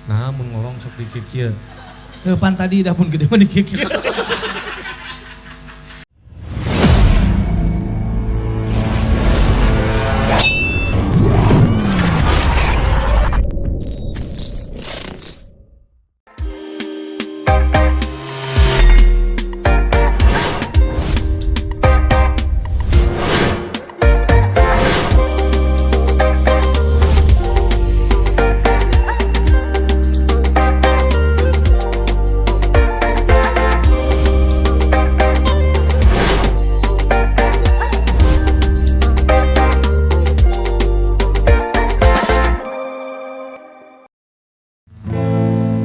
Nah, mun ngorong sok dikieu. Heuh pan tadi dah pun gede mah dikieu.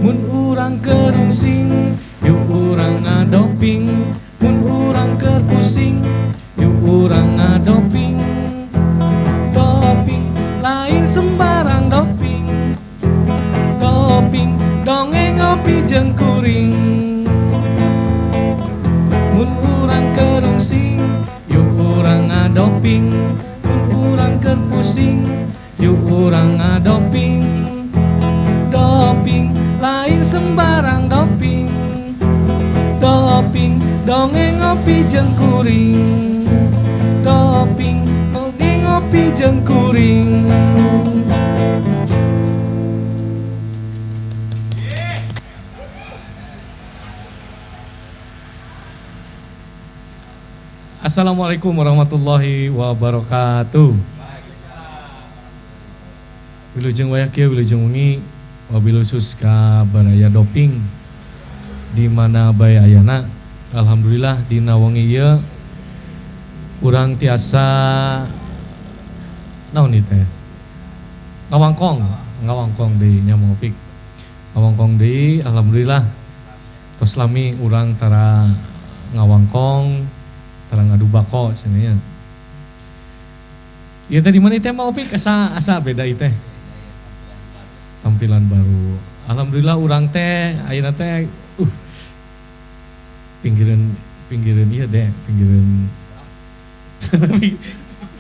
Mun urang kerungsing, yuk urang ngadoping. Mun urang keur pusing, yuk urang ngadoping. Doping, lain sembarang doping. Doping, dongeng ngopi jeung kuring. Mun urang kerungsing, yuk urang ngadoping. Mun urang keur pusing, yuk urang ngadoping. Doping, lain sembarang doping. Doping, dongeng ngopi jeung kuring. Doping, dongeng ngopi jeung kuring. Assalamualaikum warahmatullahi wabarakatuh. Wilujeng wayah kieu, wilujeng wengi, wabil khusus ka baraya doping di mana bae ayana. Alhamdulillah dina wengi ieu urang tiasa naon ieu teh? Ngawangkong, ngawangkong deui nya Mang Opik. Ngawangkong deui alhamdulillah tos lami urang tara ngawangkong, tara ngadu bako cenah nya. Ieu teh di mana teh Mang Opik? Asa asa beda ieu teh. Tampilan baru. Alhamdulillah urang teh ayeuna teh pinggiran pinggiran ieu deh, pinggiran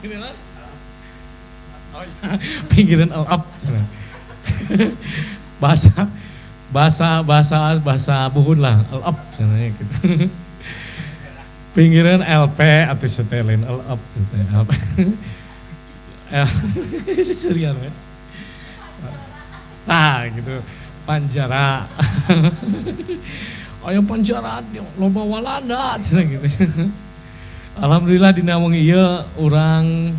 pinggiran oh, pinggiran all up cenah. Bahasa bahasa bahasa bahasa buhun lah, all up cenah gitu. Pinggiran LP atau setelin all up teh LP. L serius ya. Nah gitu, panjara. Ayo panjara loba walanda cenah gitu. Alhamdulillah dina wengi ieu urang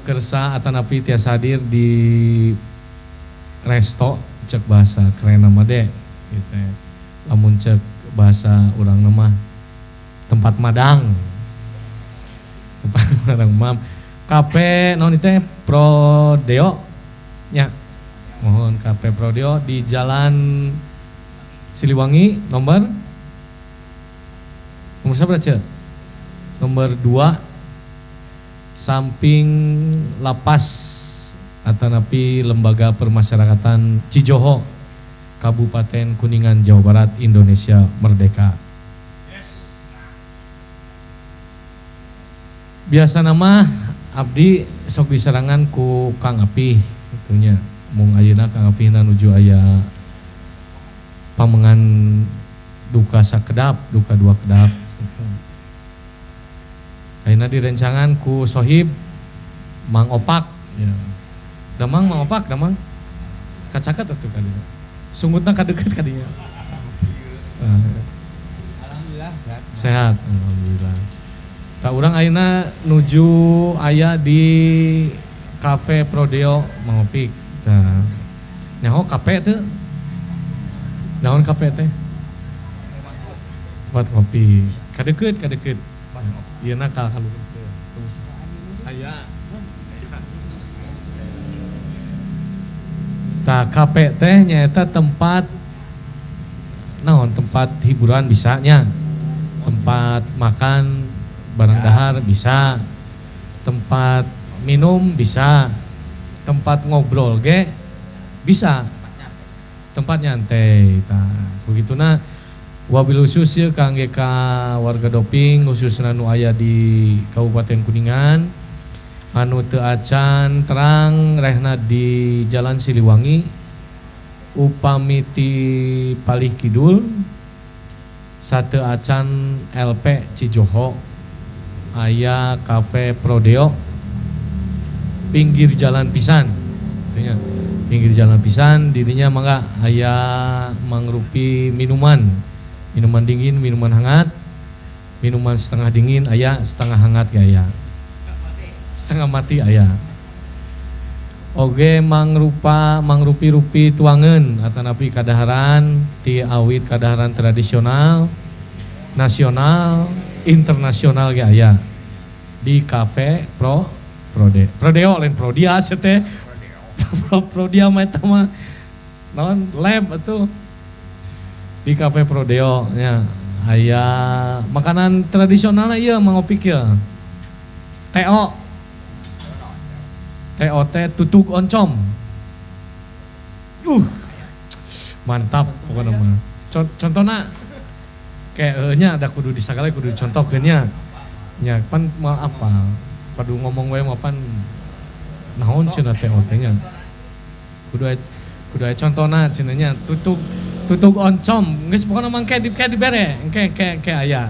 kersa atanapi tiasa hadir di resto cek bahasa keren nama de gitu. Lamun cek bahasa urang mah tempat madang. Tempat madang mam. Kafe naon teh Prodeo nya. Mohon Kafe Prodeo di Jalan Siliwangi nomor berapa cek? Nomor 2 samping Lapas atanapi Lembaga Permasyarakatan Cijoho, Kabupaten Kuningan, Jawa Barat, Indonesia Merdeka. Biasa nama abdi sok diserangan ku Kang Apih itunya. Mung ayeuna Kang Apih nuju aya pamengan duka sakedap, duka dua kedap gitu. Ayeuna direncangan ku Sohib Mang Opak ya. Damang Mang Opak, damang. Kacaket atuh kadinya. Sungutna kadeukeut kadinya. Alhamdulillah sehat. Sehat, alhamdulillah. Tak urang ayeuna nuju aya di Kafe Prodeo Mang Opik. Tah. Nyaho kafe teu? Naon kafe teh? Tempat ngopi. Kadeukeut, kadeukeut. Ieu na ka kaluhur teh. Aya. Tah kafe teh nyaeta tempat naon, tempat hiburan bisa nya. Tempat makan barang dahar bisa, tempat minum bisa, tempat ngobrol ge bisa, tempat nyantai. Tah begituna wabil khusus ye kangge ka warga doping khususna nu aya di Kabupaten Kuningan. Anu teu acan terang rehna di Jalan Siliwangi upami ti Palih Kidul sateu acan LP Cijoho aya Cafe Prodeo pinggir jalan pisan. Nya pinggir jalan pisan dirinya mangga aya mangrupi minuman. Minuman dingin, minuman hangat, minuman setengah dingin aya, setengah hangat ge aya. Setengah mati aya. Oge mangrupa mangrupi-rupi tuangan atanapi kadaharan ti awit kadaharan tradisional, nasional, internasional ge aya di Cafe Prode. Prodeo lain Prodia sia teh. Prodia mah eta mah naon lab atuh. Di Cafe Prodeo nya aya makanan tradisional ieu Mang Opik ieu. TO TOT tutug oncom. Mantap pokoknya mah. Contohna kayak nya ada kudu disagala kudu dicontohkeun nya. Nya pan mah apa? Padu ngomong we mah pan naon cenah TOT nya. Kudu aya contona cenah nya tutug oncom. Geus pokona mah engke dibere, engke ke aya.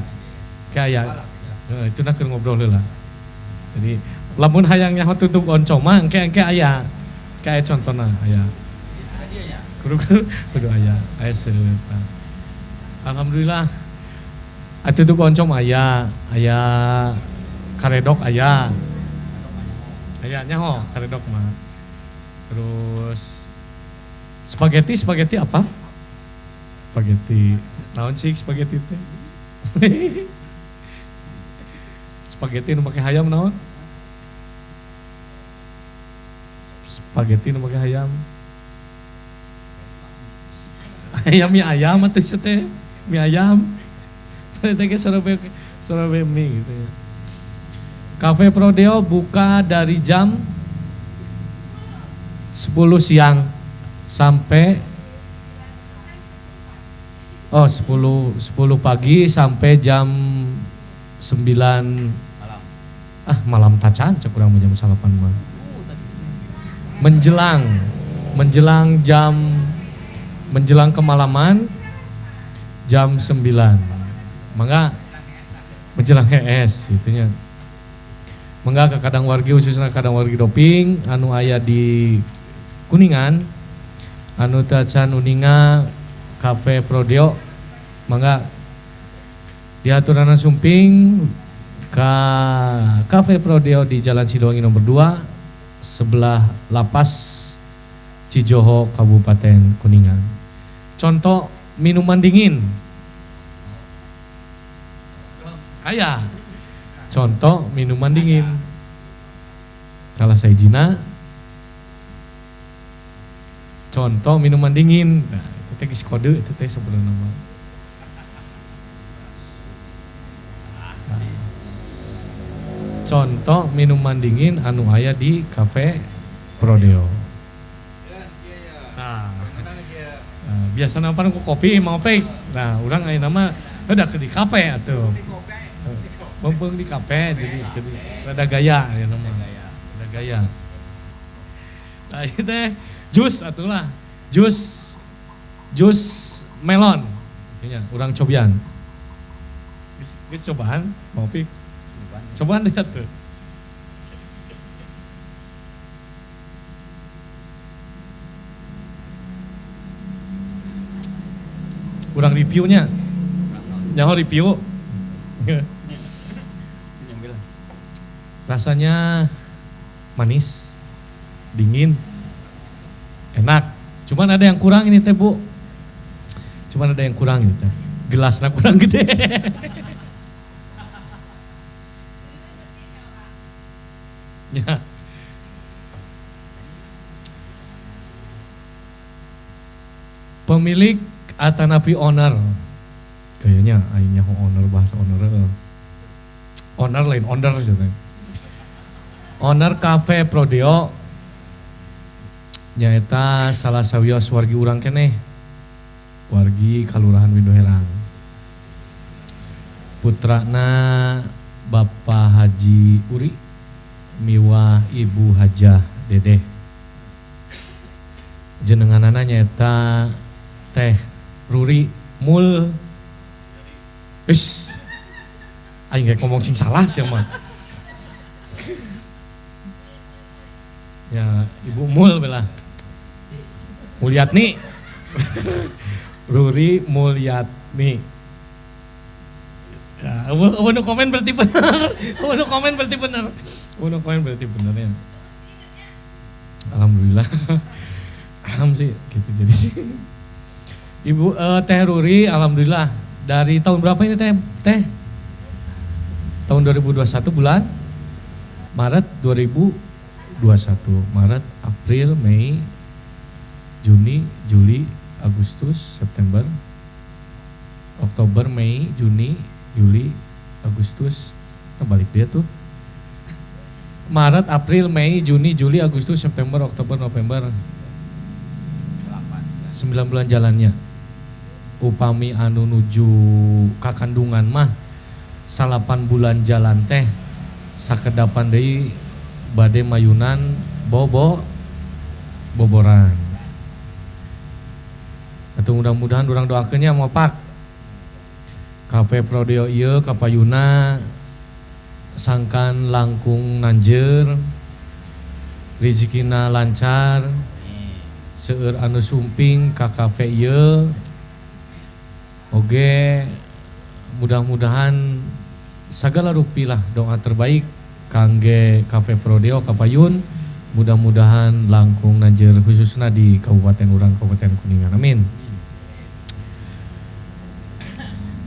Ke aya. Heeh, itu keur ngobrol heula. Jadi lamun hayang nyaho tutug oncom mah engke aya. Engke aya contona aya. Kudu aya. Aya seueur. Alhamdulillah. Tutug oncom aya, aya karedok aya. Aya nyaho karedok mah. Terus spaghetti apa? Spaghetti. Naon sih spaghetti teh? Spaghetti nu make hayam naon? Spaghetti nu make hayam. Ayam mie ayam atuh sia teh, mie ayam. Teh ge sorobe mie gitu ya. Cafe Prodeo buka dari jam 10 siang sampai 10 pagi sampai jam 9 malam. Ah, malam tacan cek urang mah jam 8 mah. Menjelang jam menjelang kemalaman jam 9. Mangga menjelang HS itunya. Mangga ke kadang wargi khususnya kadang wargi doping anu aya di Kuningan anu teu acan uninga Cafe Prodeo mangga diaturana sumping ka Cafe Prodeo di Jalan Siliwangi nomor 2 sebelah Lapas Cijoho Kabupaten Kuningan. Contoh minuman dingin. Aya. Contoh minuman dingin. Salah sahijina contoh minuman dingin. Nah, itu teh geus kode itu teh sebenarnya mah. Nah. Contoh minuman dingin anu aya di Cafe Prodeo. Nah, biasa pan ku kopi mau pek. Nah, urang ayeuna mah udah ke di kafe atuh. Mumpung di kafe jadi rada gaya ya nama. Rada gaya. Nah, ieu teh jus atulah. Jus melon. Artinya urang cobian. Geus cobaan mau pik. Cobaan deh atuh. Urang reviewnya. Nyaho review. Rasanya manis, dingin, enak. Cuman ada yang kurang ini teh Bu. Cuman ada yang kurang ini teh. Gelasnya kurang gede. Ya. Pemilik atanapi owner. Kayaknya aing nyaho owner bahasa owner. Owner lain owner gitu. Owner Cafe Prodeo nyaeta salah sawios wargi urang keneh. Wargi Kalurahan Winduherang. Putrana Bapak Haji Uri miwah Ibu Hajah Dedeh. Jenenganana nyaeta Teh Ruri Mul. Ish. Aing rek ngomong sing salah sia mah. Ya, Ibu Mul bela. Mulyatni. Ruri Mulyatni. Ya, eueuh nu komen berarti bener. Eueuh nu komen berarti bener. Eueuh nu komen berarti bener ya. Alhamdulillah. Alham sih gitu jadi sih. Ibu Teh Ruri alhamdulillah dari tahun berapa ini Teh? Teh? Tahun 2021 bulan Maret 2021. Maret, April, Mei, Juni, Juli, Agustus, September, Oktober, Mei, Juni, Juli, Agustus. Nah, balik dia tuh. Maret, April, Mei, Juni, Juli, Agustus, September, Oktober, November. 9 bulan jalannya. Upami anu nuju kakandungan mah 8 bulan jalan teh sakedapan deui bade mayunan bobo boboran. Atuh mudah-mudahan urang doakeun nya mopak. Kafe Prodeo ieu kapayuna sangkan langkung nanjeur, rezekina lancar, seueur anu sumping ka kafe ieu. Oge mudah-mudahan sagala rupi lah doa terbaik kangge Kafe Prodeo Kapayun, mudah-mudahan langkung nanjeur khususna di kabupaten urang, Kabupaten Kuningan. Amin.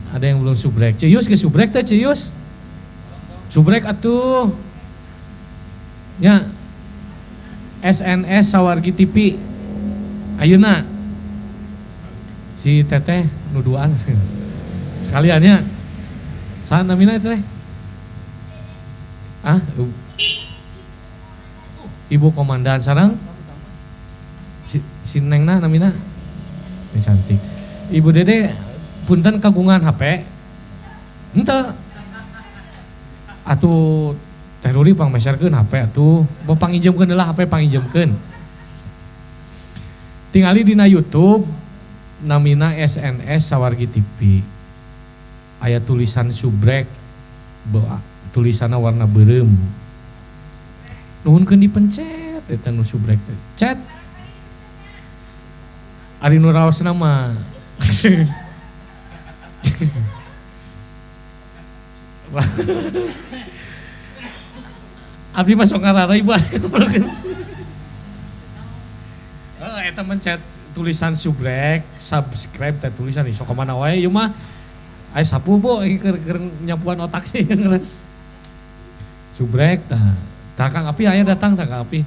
Ada yang belum subrek? Cius ke subrek teh Cius? Subrek atuh. Nya SNS Sawargi TV. Ayeuna si teteh nuduan. Sekaliannya. Saha namina teh? Ah, Ibu Komandan sareng si Nengna namina. Ini cantik. Ibu Dede punten kagungan HP? Henteu. Atuh Teh Ruri pangmeserkeun HP atuh, bo panginjemkeun heula HP panginjemkeun. Tingali dina YouTube namina SNS Sawargi TV. Aya tulisan subrek, tulisanna warna beureum. Nuhunkeun dipencet eta nu subrek teh. Chat. Ari nu raosna mah. Abdi mah sok ngararai ibu. Eta mencet tulisan subrek, subscribe teh tulisan sok ka mana wae ieu mah. Aya sapu bu keur nyapuan otak sih ngeres. Subrek tah. Tah Kang Api aya datang tah Kang Api.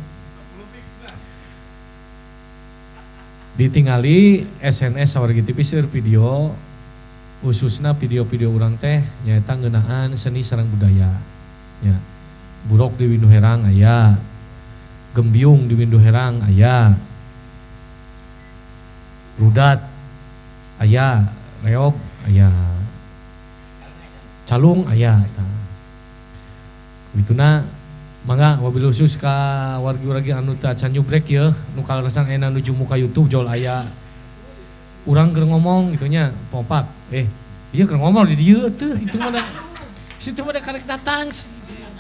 Ditingali SNS Sawargi TV seueur video khususna video-video urang teh nyaeta ngeunaan seni sareng budaya. Nya. Buruk di Windu Herang aya. Gembyung di Windu Herang aya. Rudat aya, reog aya. Calung aya eta. Bituna mangga wabil khusus ka wargi-wargi anu teu acan nyubrek yeuh nu kaleresan ayeuna nuju muka YouTube jol aya. Urang keur ngomong gitu nya, popak. Ieu keur ngomong di dieu teuh itu mah da. Situ mah da karek datang.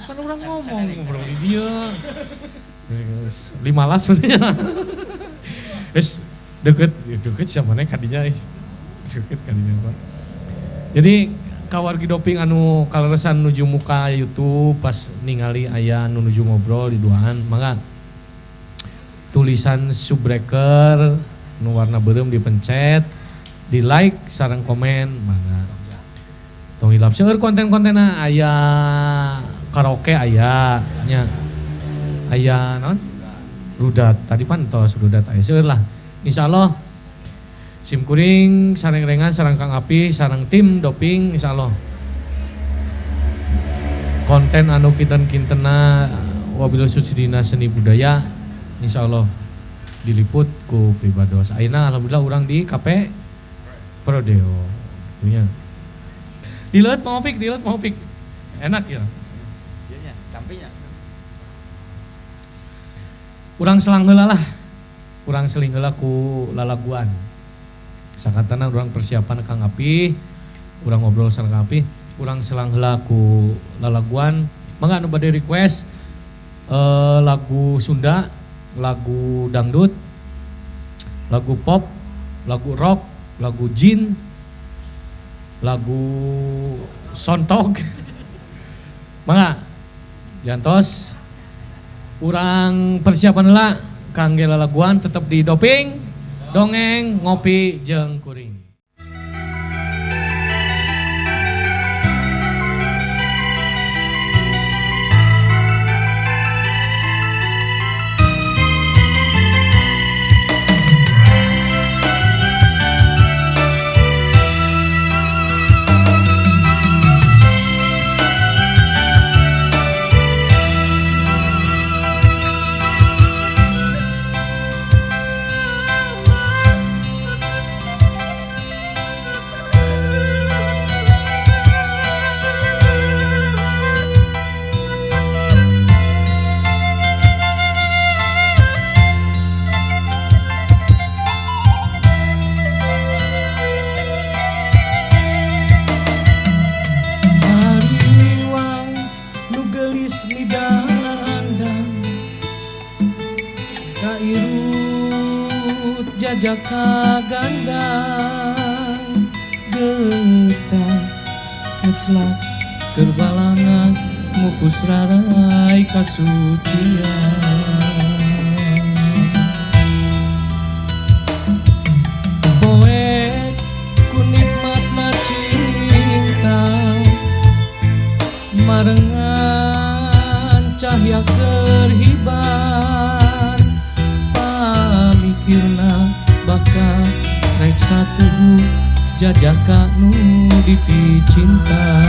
Kan urang ngomong ngobrol di dieu. 15 sebenarnya. Geus deket siapa maneh kadinya ih. Deket kadinya Pak. Jadi kawargi doping anu kaleresan nuju muka YouTube pas ningali aya anu nuju ngobrol di duaan mangga tulisan subbreaker nu warna beureum dipencet, di like sareng komen mangga. Tong hilap seueur konten-kontenna aya karaoke aya nya. Aya naon? Rudat. Tadi pan tos rudat aya seueur lah. Insyaallah sim kuring sareng rengan sareng Kang Api sareng tim doping insyaallah konten anu kinten-kintena wabil khusus dina seni budaya insyaallah diliput ku pribados. Ayeuna alhamdulillah urang di KP Prodeo gitu nya. Dileut mau pik, dileut mau pik. Enak ya. Ieu nya, campinya. Urang selang heula lah. Urang seling heula ku lalaguan. Sakatana urang persiapan Kang Api, urang ngobrol sareng Kang Api, urang selang heula ku lalaguan. Mangga anu bade request lagu Sunda, lagu dangdut, lagu pop, lagu rock, lagu jin, lagu sontok. Mangga jantos urang persiapan heula kangge lalaguan tetep di doping, dongeng, ngopi jeung kuring. Jaka gandang getah ngeclak kerbalangan mupus rarai kasucian. Poek ku nikmatna cinta marengan cahya kerhibar pamikirna bakal naik satu jajaka nu dipicinta.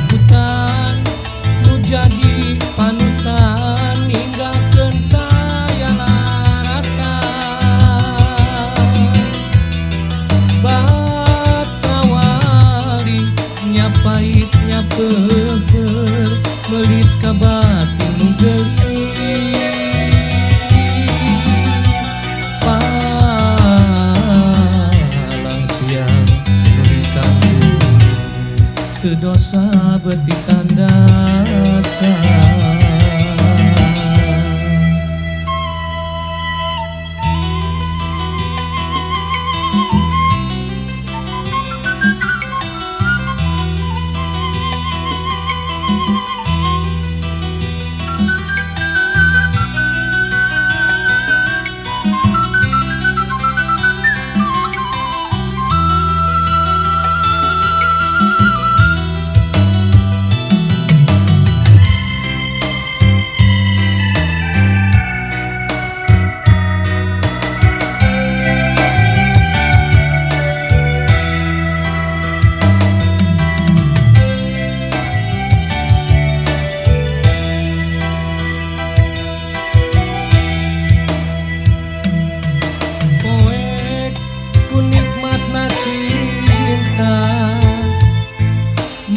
Hutan nu jadi panutan ninggalkeun taya laratan batawali nya pahit nya peuheur meulit ka batin nu geulis. Dosa beti tandasa.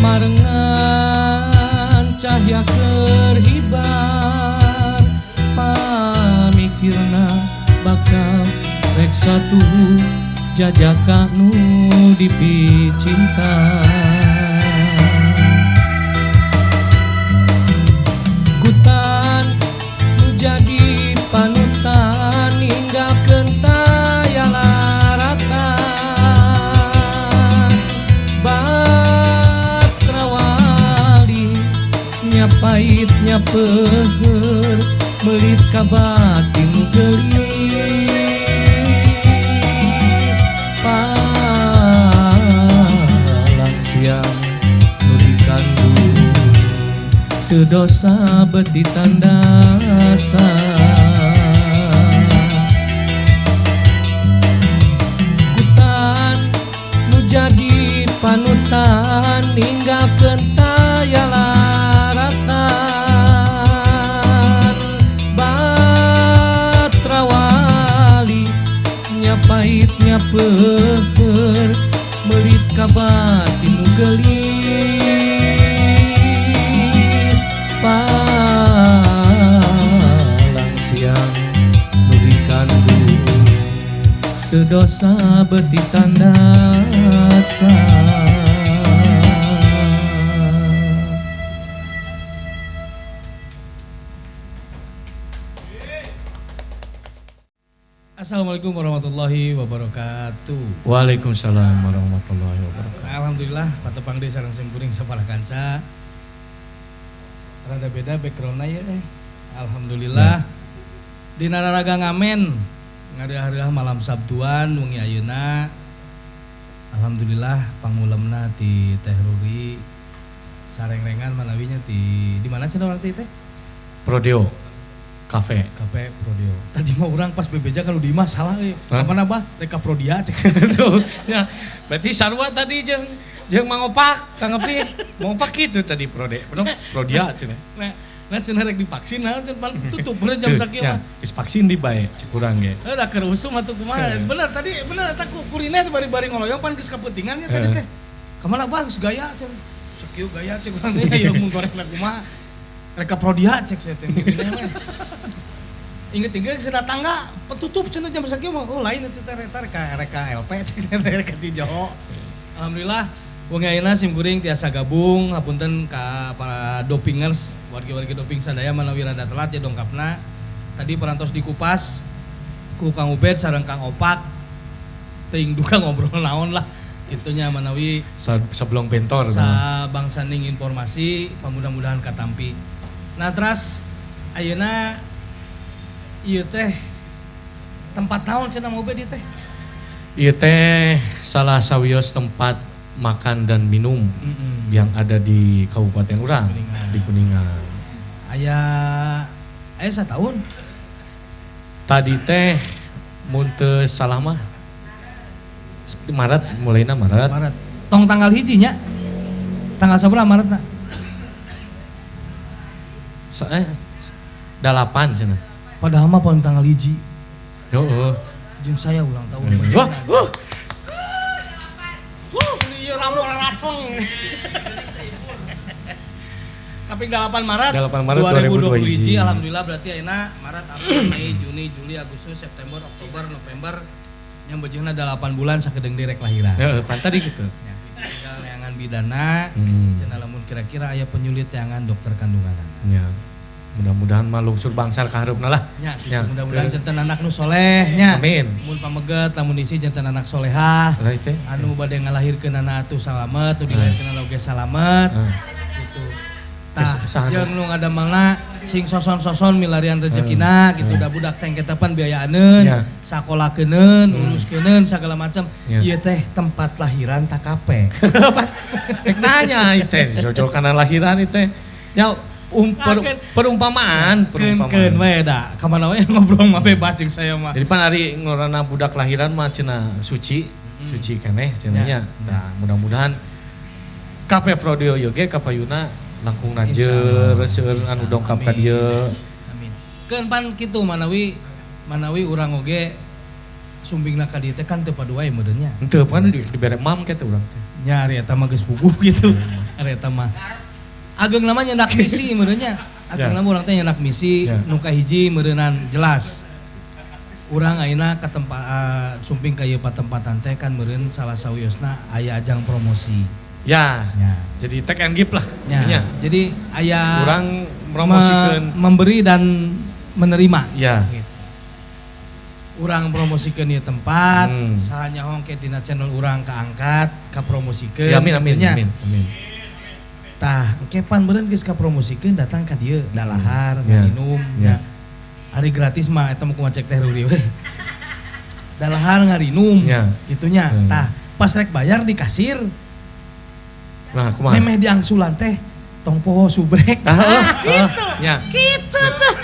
Marengan cahya kerhibar pamikirna bakal rek satu jajaka nu dipicinta. Kutan nu jadi panutan ninggalkeun taya laratan nya pahit nya peuheur meulit ka batin nu geulis palang siang nu dikandung teu dosa beuti tandasa. Kutan nu jadi panutan ninggalkeun taya laratan batrawali nya pahit nya peuheur meulit ka batin nu geulis. dosa beuti tandasa. Assalamualaikum warahmatullahi wabarakatuh. Waalaikumsalam warahmatullahi wabarakatuh. Alhamdulillah patepang deui sareng simkuring sapalah kanca. Rada beda backgroundna ya. Alhamdulillah. Dina raraga ngamen ngareah-reah malam Sabtuan wengi ayeuna. Alhamdulillah pangulemna ti Teh Ruri sarengrengan manawinya ti di mana cenah urang teh? Prodeo. Kafe Prodeo. Tadi mah orang pas bebeja kalau di imah salah euy. Ka mana bah? Rek ka Prodia cek. Ya, berarti sarua tadi jeung Mang Opak, Kang Epi. Mang Opak kitu tadi Prode. Prodia cenah. Nah cenah rek divaksin nah cenah tutup bener jam sakieu mah. Geus vaksin di bae cek urang ge. Heuh da keur usum atuh kumaha. Bener tadi bener eta kurina teh bari-bari ngoloyong pan geus kapeutingan nya tadi teh. Ka mana bah geus gaya cenah. Sakieu gaya cek urang teh ieu mun gorekna kumaha. Rek ka Prodia cek saya teh. Inget-inget cenah tangga petutup cenah jam sakieu mah. Oh lain eta teh rek ka LP cek teh rek ka Cijoho. Alhamdulillah wengi ayeuna sim kuring tiasa gabung hapunten ka para dopingers, wargi-wargi doping sadaya manawi rada telat ya dongkapna. Tadi parantos dikupas ku Kang Ubed sareng Kang Opak. Teuing duka ngobrol naon lah kitunya manawi sebelum bentor sa bangsaning informasi mudah-mudahan katampi. Nah teras ayeuna ieu teh tempat naon cenah Mang Ubed ieu teh? Ieu teh salah sawios tempat makan dan minum yang ada di Kabupaten urang, di Kuningan. Aya satahun. Tadi teh mun teu salah mah Maret, mulaina Maret. Maret. Tong tanggal hiji nya. Tanggal sabaraha Maretna? 8 cenah. Padahal mah pon tanggal hiji. Heeh. Jeung saya ulang tahun. Wah. Ieu ramu raceng. Kaping 8 Maret 2021. Alhamdulillah berarti ayeuna Maret, April, Mei, Juni, Juli, Agustus, September, Oktober, November. Yang bejeuhna 8 bulan sakedeung direk lahiran. Heeh, pan tadi gitu. Ya, tinggal neangan bidana, cenah lamun kira-kira aya penyulit teangan dokter kandunganana. Ya. Mudah-mudahan mah lungsur bangsar ka hareupna lah. Ya, gitu. Mudah-mudahan janten anak nu soleh nya. Amin. Mun pameget lamun isi janten anak solehah. Anu bade ngalahirkeun atuh salamet, nu dilahirkeun oge salamet. Gitu. Tah, jeung nu ngadamelna sing soson-soson milarian rezekina gitu da budak teh ketepan biayaaneun, sakolakeuneun, uruskeuneun sagala macam. Ieu teh tempat lahiran takape. Rek nanya ieu teh jojol kana lahiran ieu teh. Ya perumpamaan. Keun we da, ka mana we ngobrol mah bebas jeung saya mah. Jadi pan ari ngorana budak lahiran mah cenah suci, suci keneh cenah nya. Tah mudah-mudahan Kafe Prodeo ieu ge kapayuna langkung najer seueur anu dongkap ka dieu. Amin. Keun pan kitu manawi urang oge sumbingna ka dieu teh kan teu padu wae meureun nya. Henteu pan dibere mam kitu urang teh. Nya ari eta mah geus puguh kitu. Ari eta mah ageng nama nyendak misi meureun nya. Ageng nama urang teh nyendak misi nu kahiji meureunan jelas. Urang ayeuna ka tempat sumping ka ieu patempatan teh kan meureun salah sawiosna aya ajang promosi. Ya. Jadi take and give lah. Ya. Jadi aya urang promosikeun memberi dan menerima. Ya. Gitu. Urang promosikeun ieu tempat, saha nyaho ke dina channel urang kaangkat, kapromosikeun. Ya, amin amin amin. Amin. Tah, engke pan meureun geus kapromosikeun datang ka dieu, dalahar, ngaminum, nya. Ari gratis mah eta mah kumaha cek Teh Ruri we. Dalahar ngarinum, kitu nya. Tah, pas rek bayar di kasir. Nah, kumaha? Memeh diangsulan teh tong poho subrek. Gitu. Ya. Kitu tuh.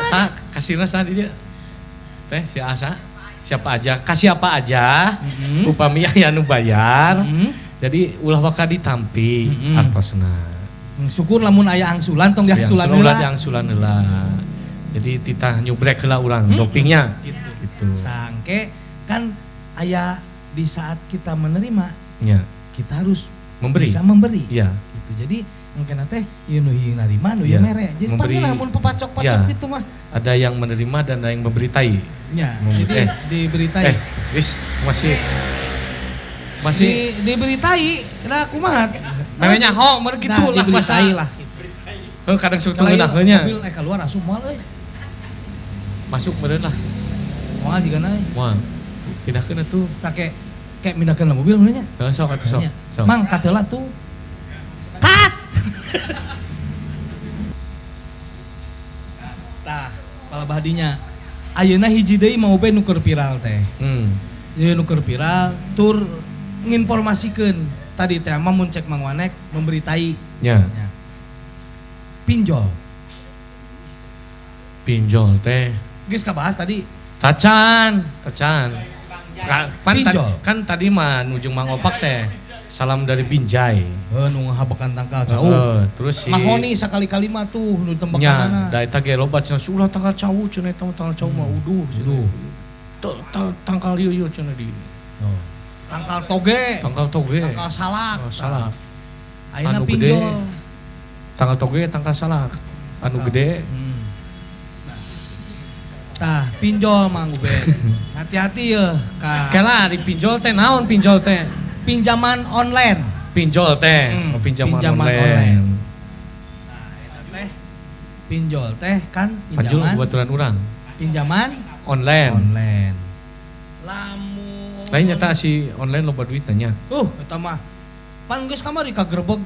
Sa kasirna sa di dieu. Teh si Asa. Siapa aja, kasih apa aja. Upami aya nu bayar. Jadi ulah waka ditampi artosna. Syukur lamun aya angsulan tong diangsulan heula. Ulah diangsulan heula. Jadi titah nyubrek heula urang dopingnya. Gitu. Gitu. Tah engke kan aya di saat kita menerima. Ya. Kita harus memberi. Bisa memberi. Ya. Gitu. Jadi mungkin teh ieu nu ieu narima nu ieu mere. Jadi panggil lamun pepacok-pacok gitu mah. Ada yang menerima dan ada yang memberitai. Ya, jadi diberitai. Wis masih diberitai, nah kumaha? Namanya ho, mer gitu lah bahasa. Lah. Heuh kadang sok teu ngeunah nya. Mobil keluar asup moal euy. Masuk meureun lah. Moal jigana euy. Moal. Pindahkeun atuh. Tah kayak mindahkeun mobil meureun nya. Heuh sok atuh sok. Mang kateula tuh. Kat. Tah, palabahdinya. Ayeuna hiji deui mau be nu keur viral teh. Ieu nu keur viral tur nginformasikeun. Tadi teh mah mun cek Mang Wanek memberitai. Ya. Pinjol. Pinjol teh. Geus kabahas tadi. Tacan. Pinjol. Kan tadi mah nujung Mang Opak teh. Salam dari Binjai. Heuh nu ngahabekan tangkal cau. Terus si Mahoni sakali-kali mah tuh nu tembekanana. Nya, da eta ge loba cenah ulah tangkal cau cenah eta tangkal cau mah uduh. Uduh. Tangkal ieu ieu cenah di. Oh. Tangkal toge. Tangkal toge. Tangkal salak. Oh, salak. Ayeuna anu gede. Pinjol. Tangkal toge, tangkal salak. Anu gede. Tah, pinjol Mang Ubed. Hati-hati ya ka. Kela di pinjol teh naon pinjol teh? Pinjaman online. Pinjol teh, pinjaman online. Nah, eta teh pinjol teh kan pinjaman. Panjul baturan urang. Pinjaman online. Online. Lamun lain nyata si online loba duit nya. Eta mah pan geus kamari kagerebeg.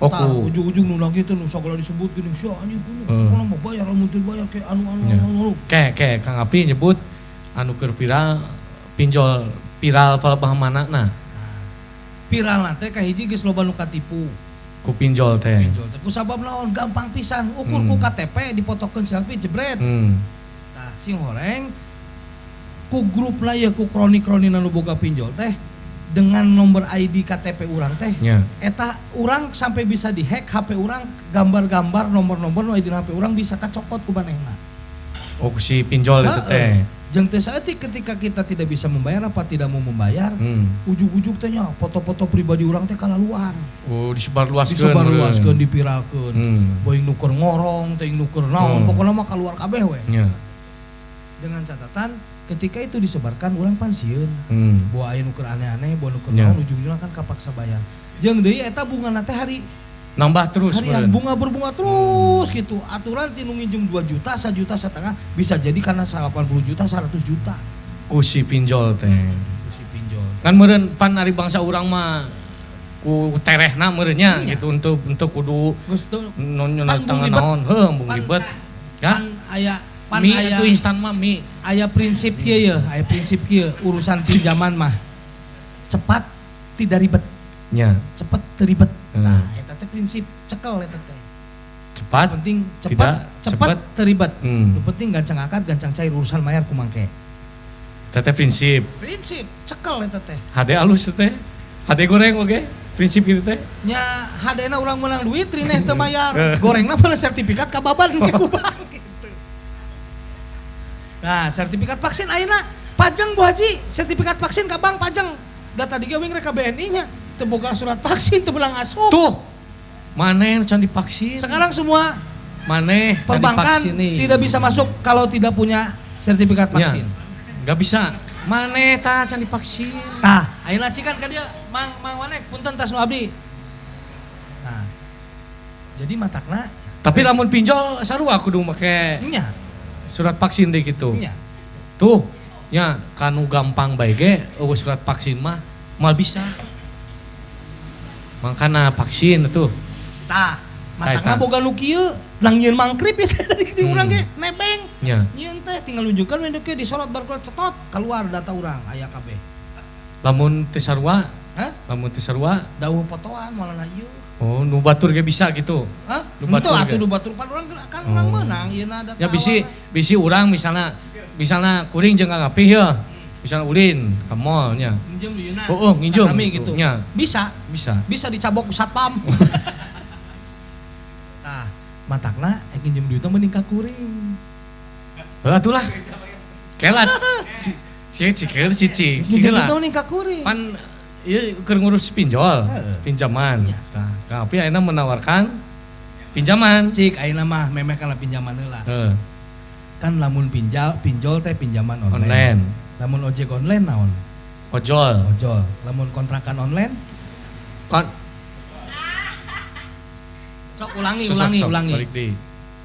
Oh, ujung-ujung nu lagi teh nu sagala disebut geuning sia anjing kudu pokona mah bayar lamun teu bayar ke anu. Ke Kang Api nyebut anu keur viral pinjol viral palebah manana. Viral teh kahiji geus loba nu katipu. Ku pinjol teh. Pinjol teh ku sabab naon gampang pisan ukur ku KTP dipotokeun selfie jebret. Tah sing horeng ku grup lah ya ku kroni-kroni nu boga pinjol teh dengan nomor ID KTP urang teh. Yeah. Eta urang sampai bisa dihack HP urang gambar-gambar nomor-nomor nu ID HP urang bisa kacokot ku manehna. Oh si pinjol itu teh. Jeung teh saeutik ketika kita tidak bisa membayar apa tidak mau membayar, ujug-ujug teh nya foto-foto pribadi urang teh kalaluar. Oh disebarluaskeun. Disebarluaskeun, dipiralkeun. Boing nu keur ngorong, teh nu keur naon, pokona mah kaluar kabeh we. Yeah. Dengan catatan ketika itu disebarkan urang pan sieun. Boa aya nu keur aneh-aneh, boa nu keur naon ujug-ujugna kan kapaksa bayar. Jeung deui eta bungana teh hari nambah terus harian bunga berbunga terus gitu. Aturan ti nu nginjem 2 juta, 1 juta setengah bisa jadi karena 80 juta, 100 juta. Ku si pinjol teh. Ku si pinjol. Kan meureun pan ari bangsa urang mah ku terehna meureun nya gitu untuk kudu nonyon tangan naon, heuh embung ribet. Ya. Aya pan mie aya itu instan mah mie. Aya prinsip kieu ya, aya prinsip kieu urusan pinjaman mah. Cepat tidak ribet. Nya. Cepat ribet. Nah, eta teh prinsip cekel eta teh. Cepat, penting cepat, cepat terlibat. Nu penting gancang akad, gancang cair urusan mayar kumangke. Eta teh prinsip. Prinsip cekel eta teh. Hade alus teh. Hade goreng oge. Prinsip kitu teh. Nya hadena urang meunang duit rineh teu mayar. Gorengna meunang sertifikat ka baban ke ku bank gitu. Nah, sertifikat vaksin ayeuna pajeng Bu Haji, sertifikat vaksin ka bank pajeng. Da tadi ge wing rek ka BNI nya. Teu boga surat vaksin teu belang asup. Tuh. Maneh can divaksin. Sekarang semua maneh perbankan tidak bisa masuk kalau tidak punya sertifikat vaksin. Enggak bisa. Maneh tah can divaksin. Tah, ayeuna cikan ka dieu Mang Wanek punten tas nu abdi. Nah. Jadi matakna tapi lamun pinjol sarua kudu make nya surat vaksin deui kitu. Nya. Tuh, nya kanu gampang bae ge eueuh surat vaksin mah moal bisa. Makana vaksin tuh. Tah, matakna boga nu kieu, nang nyieun mangkrip ya tadi urang ge nebeng. Nya. Nyieun teh tinggal nunjukkeun we kieu disorot barcode cetot keluar data urang aya kabeh. Lamun teu sarua? Hah? Lamun teu sarua dauh fotoan moal ieu. Oh, nu batur ge bisa gitu. Hah? Nu batur atuh nu batur pan urang kan urang meunang ieuna data. Ya bisi urang misalna kuring jeung ngapih ya. Misalnya ulin ke mall nya. Nginjem di yeuna. Oh, nginjem gitu. Nya. Bisa. Bisa dicabok ku satpam. Nah, matakna ek nginjem duitna mending ka kuring. Heuh atulah. Kelat. Cik cicing. Nginjem duitna mending ka kuring. Pan ieu keur ngurus pinjol, pinjaman. Tah, tapi ayeuna menawarkan pinjaman. Cik ayeuna mah memeh kana pinjaman heula. Heeh. Kan lamun pinjol teh pinjaman online. Lamun ojek online naon? Ojol. Ojol. Lamun kontrakan online? Sok ulangi. Balik.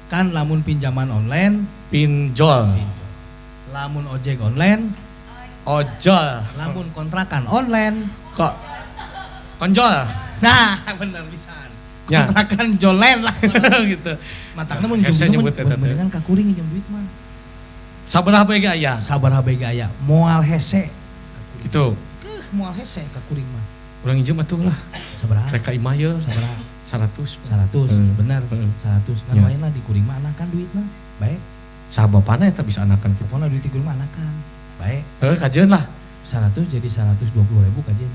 Kan lamun pinjaman online pinjol. Lamun ojek online ojol. Lamun kontrakan online kok konjol. Nah, bener pisan. Ya. Kontrakan jolen lah gitu. Matakna mun mendingan ka kuring nginjem duit mah. Sabaraha bae ge aya. Sabaraha bae ge aya. Moal hese. Gitu. Keuh moal hese ka kuring mah. Urang injem atuh lah. Sabaraha? Rek ka imah ye. Sabaraha? 100. 100, bener. 100. Ngan wae lah di kuring mah anakan duitna. Bae. Saha bapana eta bisa anakan kitu. Pokona duit di kuring mah anakan. Bae. Heuh kajeun lah. 100 jadi 120.000 kajeun.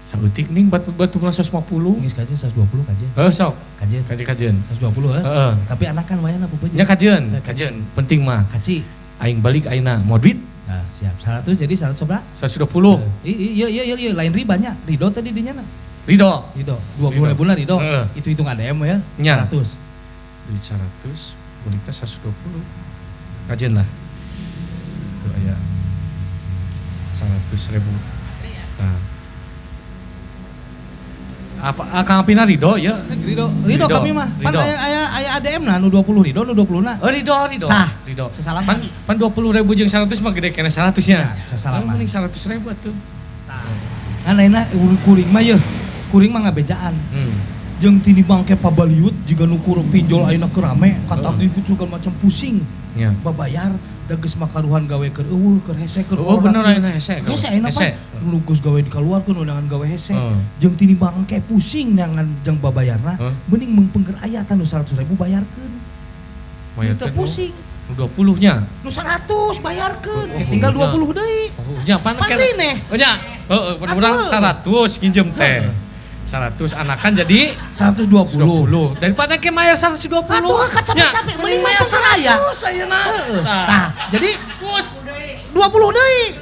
Saeutik ning batu 150. Geus kajeun 120 kajeun. Heuh sok. Kajeun. Kajeun. 120 heuh. Heeh. Tapi anakan wayana pupeun. Nya kajeun, kajeun. Penting mah. Kaci. Aing balik ayeuna mau duit. Nah, siap. 100 jadi 100 seberapa? 120. Iya iya lain ribanya. Ridho tadi dinya na. Ridho. 20 ribu lah ridho. Itu hitung ADM ya. Nya. 100. Duit 100, balikna 120. Kajeun lah. Tuh aya 100.000. Nah. Apa Kang Apina ridho ya? Ridho kami mah. Pan aya ADM na nu 20 ridho nu 20 na. Oh ridho. Sah. Ridho. Sesalaman. Pan 20.000 jeung 100 mah gede keneh 100 nya. Ya, sesalaman. Mending 100.000 atuh. Tah. Ngan ayeuna kuring mah yeuh. Kuring mah ngabejaan. Jeung tinimbang ke pabaliut jiga nu kurang pinjol ayeuna keur rame katagih segala macam pusing. Ya. Babayar da geus makaruhan gawe keur eueuh keur hese keur. Oh bener ayeuna hese. Hese ayeuna pan. Nu geus gawe dikaluarkeun undangan gawe hese. Jeung tinimbang ke pusing neangan jeung babayarna, mending meungpeung keur aya tah nu 100.000 bayarkeun. Teu pusing. Nu 20 nya. Nu 100 bayarkeun, tinggal 20 deui. Oh nya pan keneh. Oh nya. Heeh, pan urang 100 nginjem teh. 100 anakan jadi 120. Daripada ke mayar 120. Atuh capek-capek mending mayar 100 ayeuna. Tah, jadi pus 20 deui.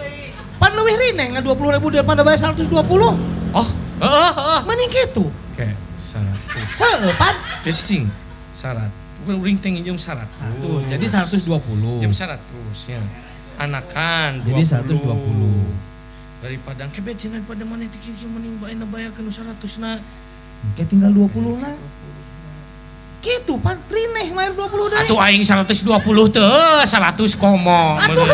Pan leuwih rineh ngan 20.000 daripada bayar 120. Oh, heeh. Mending kitu. Oke, 100. Heeh, pan. Gesing 100. Uring teh nginjem 100. Jadi 120. Jam 100 nya. Anakan 20. Jadi 120. Daripada ke becin daripada maneh teh kieu mending bae na bayarkeun 100 na. Ke tinggal 20 na. Kitu pan rineh mayar 20 deui. Atuh aing 120 teh 100 komo. Atuh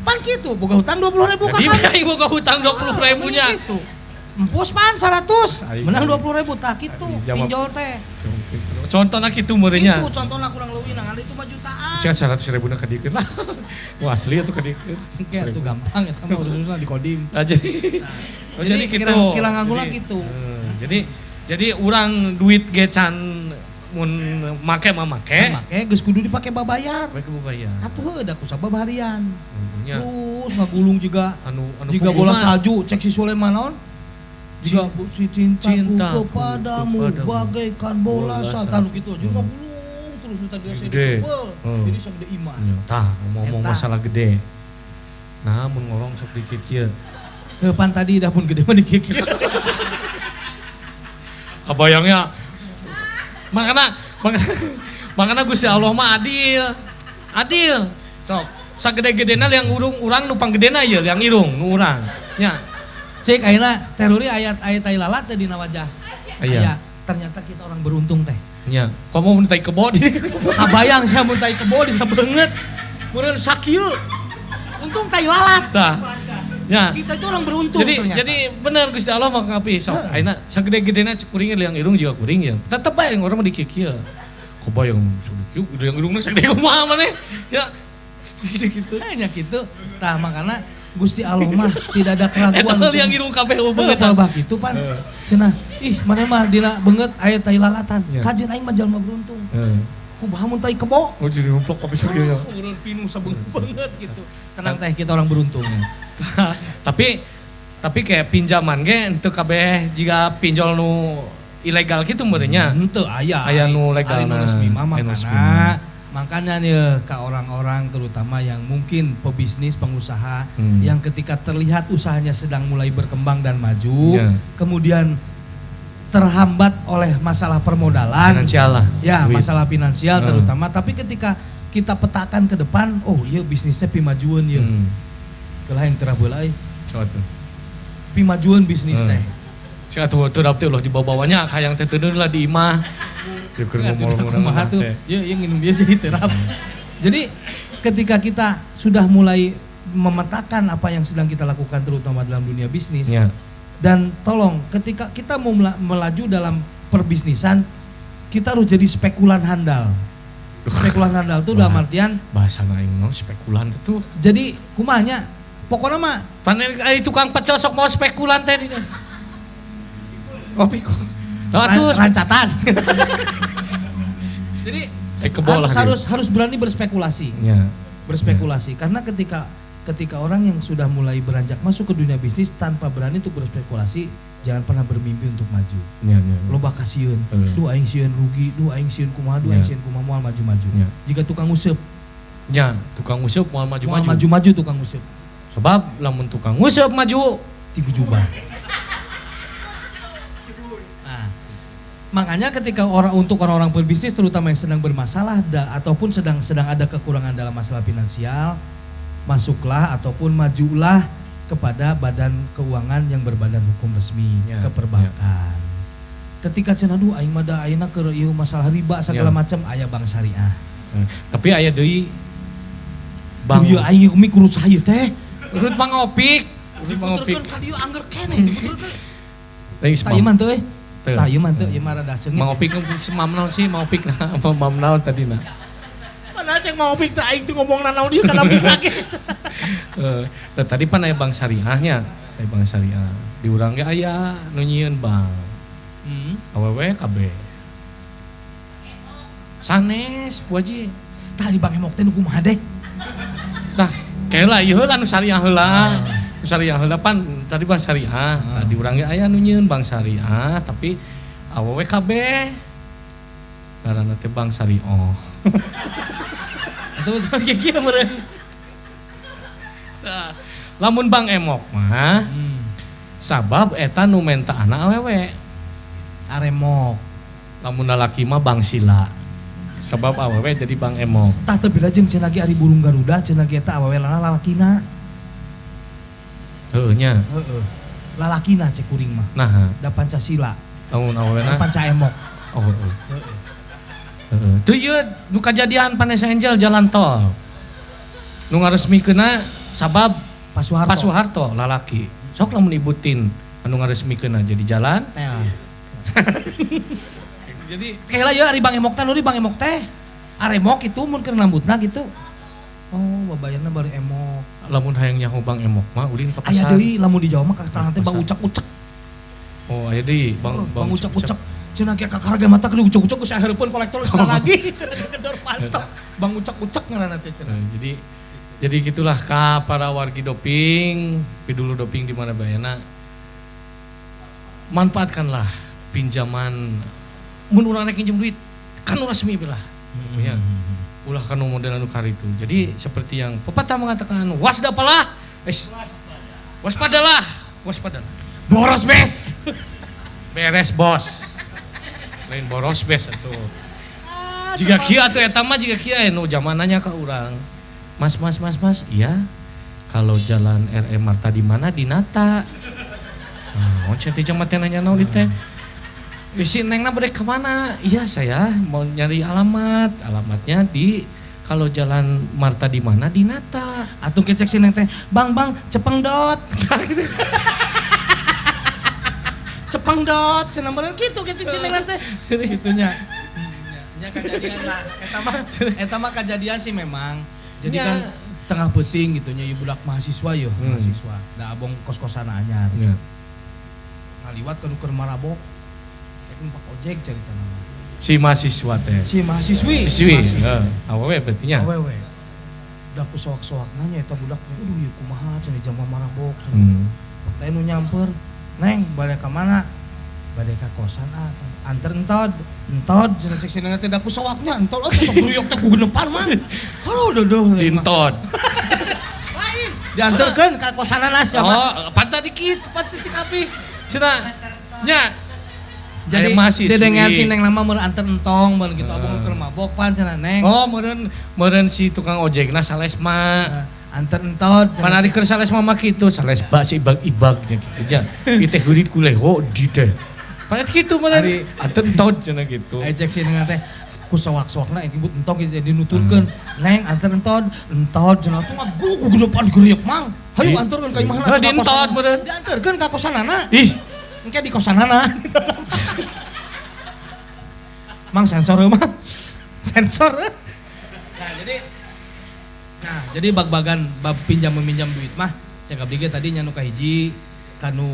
pan kitu boga hutang 20.000 ka. Jadi aing boga hutang 20.000 nya. Kitu. Empus pan 100, menang 20.000 tah kitu pinjol teh. Contohna kitu meureunnya. Kitu contohna kurang leuwih ngan itu mah jutaan. Cek 100.000 na kadiekeun lah. Wah asli atuh kadiekeun. Itu gampang eta mah urusan di kodim. Nah, jadi kitu. Kira nganggulna kitu. Jadi urang duit ge can mun make mah make. Make geus kudu dipake babayar. Pake babayar. Atuh heuh da ku sabab harian. Terus ngagulung juga anu jiga bola salju cek si Sulaiman naon? Jika cintaku kepadamu bagaikan bola salju gitu aja ngagulung terus nu tadi gede. Jadi sagede imah. Tah ngomong masalah gede. Nah mun ngolong sok dikit kieu. Heuh pan tadi dah pun gede mah dikit. Kabayangnya makana Gusti Allah mah adil. Adil. Sok sagede-gedena yang urung urang nu panggedena ieu yang irung nu urang. Nya. Cek ayeuna teh Ruri ayat tai lalat teh dina wajah. Aya. Ternyata kita orang beruntung teh. Nya. Komo mun tai kebo di. Kabayang sia mun tai kebo dina beungeut. Meureun sakieu. Untung tai lalat. Tah. Ya. Kita itu orang beruntung jadi, ternyata. Jadi bener Gusti Allah mah ngapi sok. Ayeuna sagede-gedena cek kuring liang irung juga kuring ya. Tetep bae yang urang mah dikieu. Kabayang sakieu liang irungna sagede kumaha maneh. Ya. Gitu-gitu. Hanya gitu. Tah makana Gusti Allah mah tidak ada keraguan. Eta liang irung kabeh beungeut bah kitu pan. Cenah, ih maneh mah dina beungeut aya tai lalatan. Kajeun aing mah jalma beruntung. Kumaha mun tai kebo? Oh jadi numplok kabeh sakieu ya. Urun pinu sabeungeut gitu. Tenang teh kita orang beruntung. Tapi kayak pinjaman ge henteu kabeh jiga pinjol nu ilegal kitu meureun nya. Henteu aya. Aya nu legal nu resmi mah makana. Makanya nih ke orang-orang terutama yang mungkin pebisnis, pengusaha yang ketika terlihat usahanya sedang mulai berkembang dan maju, kemudian terhambat oleh masalah permodalan, finansial lah, ya duit. Masalah finansial terutama. Tapi ketika kita petakan ke depan, oh iya bisnisnya pimajuan ya. Kelah yang terah bola euy. Coba tuh. Pimajuan bisnis teh. Sia tuh terap teh ulah dibawa-bawanya hayang teh teu lah di imah. Ieu keur ngomong kumaha tuh. Ieu ieu nginum ieu jadi terap. Jadi ketika kita sudah mulai memetakan apa yang sedang kita lakukan terutama dalam dunia bisnis. Ya. Dan tolong ketika kita mau melaju dalam perbisnisan, kita harus jadi spekulan handal. Spekulan handal itu dalam artian bahasa aing naon spekulan itu. Jadi kumahnya pokoknya mah pan tukang pecel sok mau spekulan teh. Oh pikul. Nah, tuh rancatan. Jadi harus berani berspekulasi. Ya. Berspekulasi ya. Karena ketika orang yang sudah mulai beranjak masuk ke dunia bisnis tanpa berani untuk berspekulasi, jangan pernah bermimpi untuk maju. Ya, ya, ya. Loba kasieun, duh aing sieun rugi, duh aing sieun kumaha, duh aing sieun kumaha moal maju-maju. Ya. Jika tukang useup. Ya, tukang useup moal maju-maju. Moal maju-maju tukang useup. Sebab lamun tukang useup maju tigu jubah. Nah, makanya ketika untuk orang-orang berbisnis terutama yang sedang bermasalah ataupun sedang ada kekurangan dalam masalah finansial, masuklah ataupun majulah kepada badan keuangan yang berbadan hukum resmi, ya, ke perbankan. Ya. Ketika cenah duh aing mah da ayeuna keur ieu masalah riba segala ya. Macam aya bank syariah. Tapi aya deui bank. Ieu aing umi kurus ieu teh. Urut Mang Opik, urut Mang Opik. Diputerkeun ka dieu angger keneh diputerkeun. Tah ieu mah teu euy. Tah ieu mah teu ieu mah rada seungit. Mang Opik mam naon sih, Mang Opik nah, mam naon tadina. Mana cek Mang Opik teh aing teu ngomong nanaon dieu kana pik lagi. Tadi pan aya bank syariahnya, aya bank syariah. Di urang ge aya nu nyieun bank. Awewe kabeh. Sanes Bu Haji. Tah di bank emok teh nu kumaha deh? Tah, keula ieu heula nu syariah heula. Nu syariah heula pan tadi bank syariah. Tah di urang ge aya nu nyieun bank syariah tapi awewe kabeh. Ngaranna teh bank syariah. Atuh betul kieu meureun. Nah, lamun bank emok mah sabab eta nu mentaana awewe. Aremok. Lamun lalaki mah bank sila. Sabab awewe jadi bank emok. Tah teu bila jeung cenah ge ari burung Garuda cenah ge eta awewe lalakina. Heueuh nya. Heueuh. Lalakina cek kuring mah. Nah, da Pancasila. Lamun awewena Panca emok. Oh heueuh. Heeh. Teu ieu nu kajadian Vanessa Angel jalan tol. Nu ngaresmikeunna sabab Pak Soeharto. Pak Soeharto lalaki. Sok lamun ibutin anu ngaresmikeunna jadi jalan. Jadi kayak ya ari Bang Emok teh nu di Bang Emok teh. Aremok itu mun keur rambutna gitu. Oh, babayarna bari emok. Lamun hayang nyaho Bang Emok mah ulin ka pasar. Aya deui lamun di Jawa mah ka tangan teh Bang Ucek-ucek. Oh, aya deui Bang Bang Ucek-ucek. Cenah ge kakarga mata keur ucek-ucek geus hareupeun kolektor geus lagi cenah gedor pantok. Bang Ucek-ucek ngaranna teh cenah. Jadi gitulah ka para wargi doping, pidulu doping di mana bayana. Manfaatkanlah pinjaman mun urang rek nginjem duit kan resmi belah. Ya. Ulah kan model anu karitu. Jadi seperti yang pepatah mengatakan wasdapalah, waspadalah, waspadalah. Boros bes. Beres bos. Lain boros bes atuh. Jika kieu atuh eta mah jika kieu nu zaman nanya ka urang. Mas, iya. Kalau jalan RM Marta di mana? Di Nata. Nah, once teh jama teh nanya naon teh. Si Nengna bade ke mana? Iya saya mau nyari alamat. Alamatnya di kalau jalan Marta di mana? Di Nata. Atuh kecek si Neng teh, "Bang, bang, cepeng dot." Cepeng dot, cenah meureun kitu kecek si Neng teh. Gitunya. Nya kejadian lah. Eta mah kejadian sih memang. Jadi ya. Kan tengah peuting gitu nya ieu budak mahasiswa yeuh, mahasiswa. Da abong kos-kosan anyar. Ya. Ngaliwat ka nu keur marabok. Numpak ojek cerita nama. Si mahasiswa teh. Si mahasiswi. Siswi. Heeh. Awewe berarti nya. Awewe. Udah ku soak-soak nanya eta budak, aduh ieu kumaha cenah jama marabok cenah. Teh nu nyamper, "Neng, bade ka mana?" Bade ka kosan ah. Anter entod. Entod cenah cek sina teh da ku soaknya entod oh teh gruyok teh ku genepan mah. Aduh duh. Entod. Lain. Dianterkeun ka kosanana siapa? Oh, pantat dikit, pantat cek api. Cenah nya Jadi dedengan si neng lama meureun anter entong meureun gitu abang keur mabok pan cenah neng. Oh meureun si tukang ojekna salesma. Anter entot. Pan ari keur salesma mah kitu, salesba si ibag-ibag nya kitu nya. Ieu teh heurit ku leho di teh. Pan kitu meureun anter entot cenah gitu. Ejek si neng teh ku sawak-sawakna ibut entong jadi nuturkeun. Neng anter entot, entot cenah tuh ngagugu depan geriuk mang. Hayu anterkeun ka imahna. Di entot meureun. Dianterkeun ka kosanana. Ih. Engke di kosanana. Mang sensor mah. Sensor. Nah, jadi bag-bagan bab pinjam meminjam duit mah cek abdi ge tadi nya nu kahiji kanu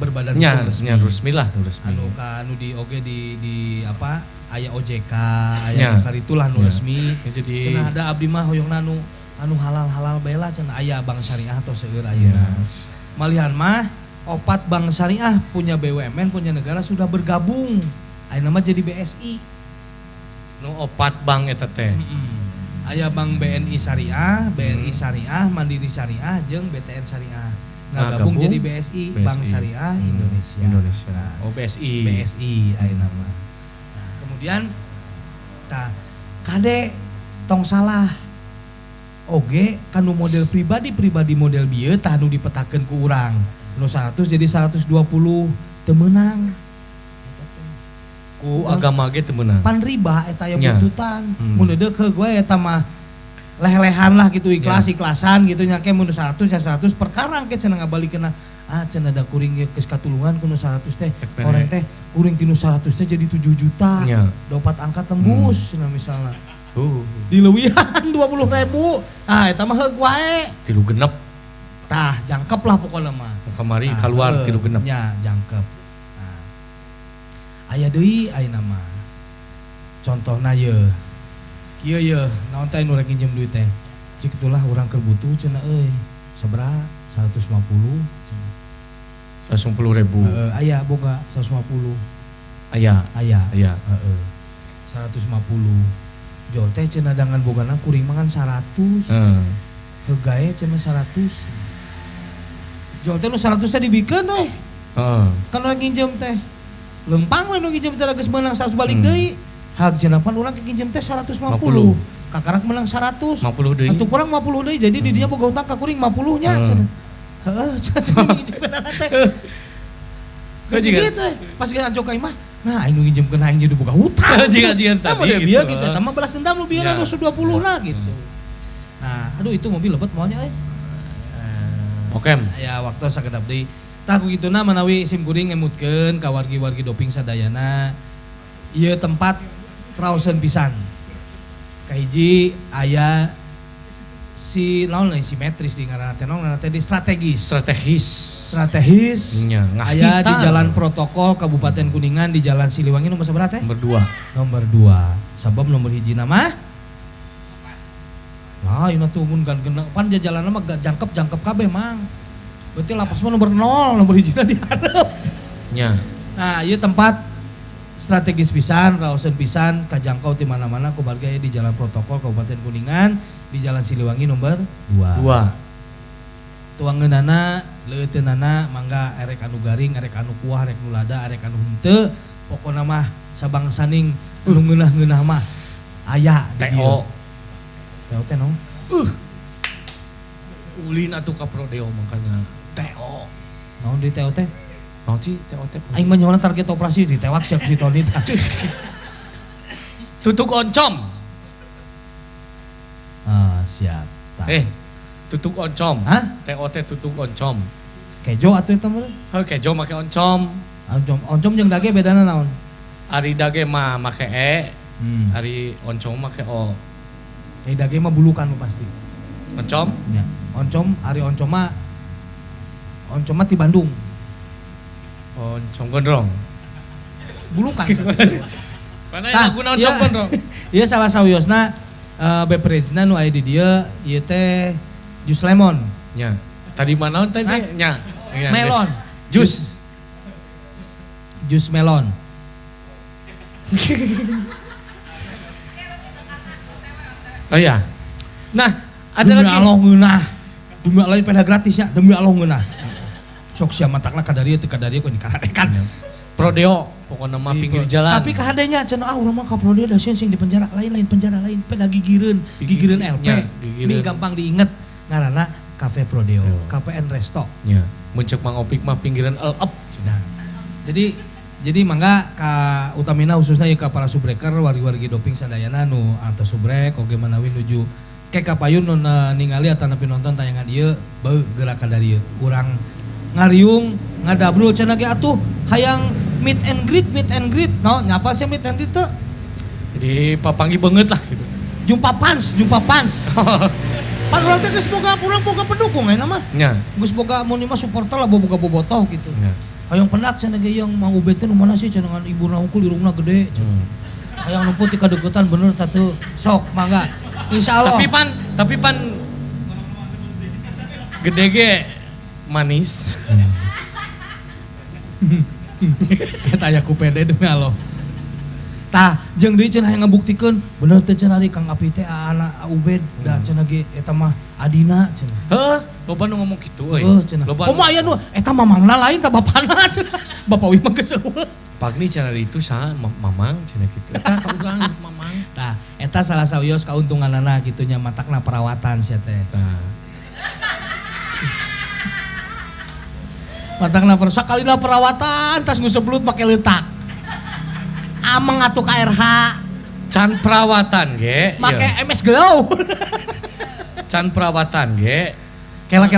berbadan hukum resmi. Nya resmi lah, resmi. Anu kanu di oge di apa aya OJK, aya karitulah nu resmi. Jadi cenah ada abdi mah hoyongna anu halal-halal bae lah cenah aya bank syariah atau seueur ayeuna. Malihan mah opat bank syariah punya BUMN punya negara sudah bergabung. Ayeuna mah jadi BSI. Nu opat bank eta teh. Aya bank BNI Syariah, BRI Syariah, Mandiri Syariah jeung BTN Syariah. Ngagabung jadi BSI, Bank Syariah Indonesia. Indonesia. Oh BSI. BSI ayeuna mah. Nah, kemudian tah kade tong salah. Oge kanu model pribadi-pribadi model bieu tah nu dipetakeun ku urang. Nu 100 jadi 120 teu meunang. Ku agama ge teu meunang. Pan riba eta aya buntutan. Mun deuk heuh gue eta mah leh-lehan lah gitu ikhlas-ikhlasan gitu nya ke mun 100 ya 100 perkara engke cenah ngabalikeunna. Ah cenah da kuring ge geus katulungan ku nu 100 teh. Orang teh kuring tinu 100 teh jadi 7 juta. Dopat angka tembus cenah misalna. Dileuwihan 20.000. Ah eta mah heuh wae. 3 genep. Tah jangkep lah pokona mah. Kamari keluar 3 genep. Nya jangkep. Nah. Aya deui ayeuna mah. Contohna ye. Kieu ye, naon teh nu rek nginjem duit teh? Cik itulah urang keur butuh cenah euy. Sabaraha? 150 cenah. 150.000. Heeh, aya boga 150. Aya. Aya. Aya. Heeh. 150. Jol teh cenah dangan bogana kuring mangan 100. Heeh. Heugae cenah 100. Jol teh nu 100 teh dibikeun we. Heeh. Kan urang nginjem teh. Lempang we nu nginjem teh geus meunang 100 balik deui. Hak cenah pan urang nginjem teh 150. Kakarak meunang 100. 50 deui. Atuh kurang 50 deui jadi di dinya boga hutang ka kuring 50 nya cenah. Heeh, cenah nginjemkeun teh. Gitu pas geus anjok ka imah, nah aing nu nginjemkeun aing jadi boga hutang. Jiga-jiga tadi gitu. Bieu gitu eta mah balas dendam lu bieu nu 20 lah gitu. Nah, aduh itu mobil lebet moalnya euy. Oke. Ya waktu sakedap deui. Tah ku kituna manawi sim kuring ngemutkeun ka wargi-wargi doping sadayana. Ieu tempat traoseun pisan. Kahiji aya si naon lain simetris di ngaranna teh naon ngaranna teh di strategis. Strategis. Nya, aya di jalan protokol Kabupaten Kuningan di Jalan Siliwangi nomor sabaraha teh? Nomor 2. Nomor 2. Sabab nomor hiji mah nah, ieu tuh mun gan genep pan jalanna mah jangkep-jangkep kabeh mang. Berarti lapas mah nomor 0, nomor hiji di hareup. Nya. Nah, ieu tempat strategis pisan, raoseun pisan, kajangkau di mana-mana ku warga di Jalan Protokol Kabupaten Kuningan di Jalan Siliwangi nomor 2. 2. Tuangeunana, leuteunana mangga erek anu garing, erek anu kuah, erek nu lada, erek anu henteu, pokona mah sabangsaning nu ngeunah-ngeunah mah aya di dieu. TO teh naon? Ulin atuh ka Prodeo mangkana. TO. Naon di TO teh? Naon sih TO teh? Aing mah nyawana target operasi ditewak siap si Tony tah. Tutuk oncom. Ah, siap. Tah. Tutuk oncom. Hah? TO teh tutuk oncom. Kejo atuh eta mah? Heuh, kejo make oncom. Oncom, oncom jeung dage bedana naon? Ari dage mah make e, ari oncom make o. Dage mah bulukan pasti. Oncom? Ya. Oncom, ari oncom mah ti Bandung. Oncom gondrong. Bulukan. Mana laguna oncom gondrong? Ieu salah sawiosna beverage-na nu aya di dieu ieu teh jus lemon. Nya. Tadi manaon teh nya? Melon. Jus. Jus melon. Oh iya. Nah, ada demi lagi. Allah ngeunah. Demi Allah peda gratis ya, demi Allah ngeunah. Sok sia matakna kadarieu teu kadarieu ku dikaradekan. Prodeo pokoknya mah pinggir jalan. Tapi kahadenya cenah ah urang mah ka Prodeo da sieun sing di penjara lain penjara lain peda gigireun, gigireun LP. Ya, gigireun. Ini gampang diinget ngaranna Cafe Prodeo, KPN Resto. Nya, mun ceuk Mang Opik mah pinggiran el up cenah. Jadi mangga ka utamina khususnya ya ka para subbreaker wargi-wargi doping sadayana nu atos subrek oge manawi nuju ke kapayun nu ningali atanapi nonton tayangan ieu beuh geura ka dieu. Urang ngariung ngadabrul cenah ge atuh hayang meet and greet. No, nyapa sih meet and greet teu? Jadi papanggih beungeut lah gitu. Jumpa pans. Pan urang teh geus boga urang boga pendukung ayeuna mah. Nya. Geus boga mun mah supporter lah boga bobotoh gitu. Nya. Hayang pendak cenah ge yang Mang Ubed teh nu mana sih cenah ngan ibuna unggul irungna gede. Hayang numput ti kadeukeutan bener tah teu. Sok mangga. Insyaallah. Tapi pan gede ge manis. Eta aya ku pede demi Allah. Tah, jeung deui cenah hayang ngabuktikeun bener teh cenah ari Kang Api teh anak Ubed da cenah ge eta mah adina cenah. Heuh, loba nu ngomong kitu euy. Heuh cenah. Kumaha aya nu eta mamangna lain tah bapana cenah. Bapak wi mah geus eueuh. Pagni cenah itu saha mamang cenah kitu. Eta ka urang mamang. Tah, eta salah sawios kauntunganana kitu nya matakna perawatan sia teh. Tah. Matakna sakalina perawatan tas nguseblut make leutak. Ameng atuh KRH. Can perawatan ge. Make MS Glow. Can perawatan ge. Kela.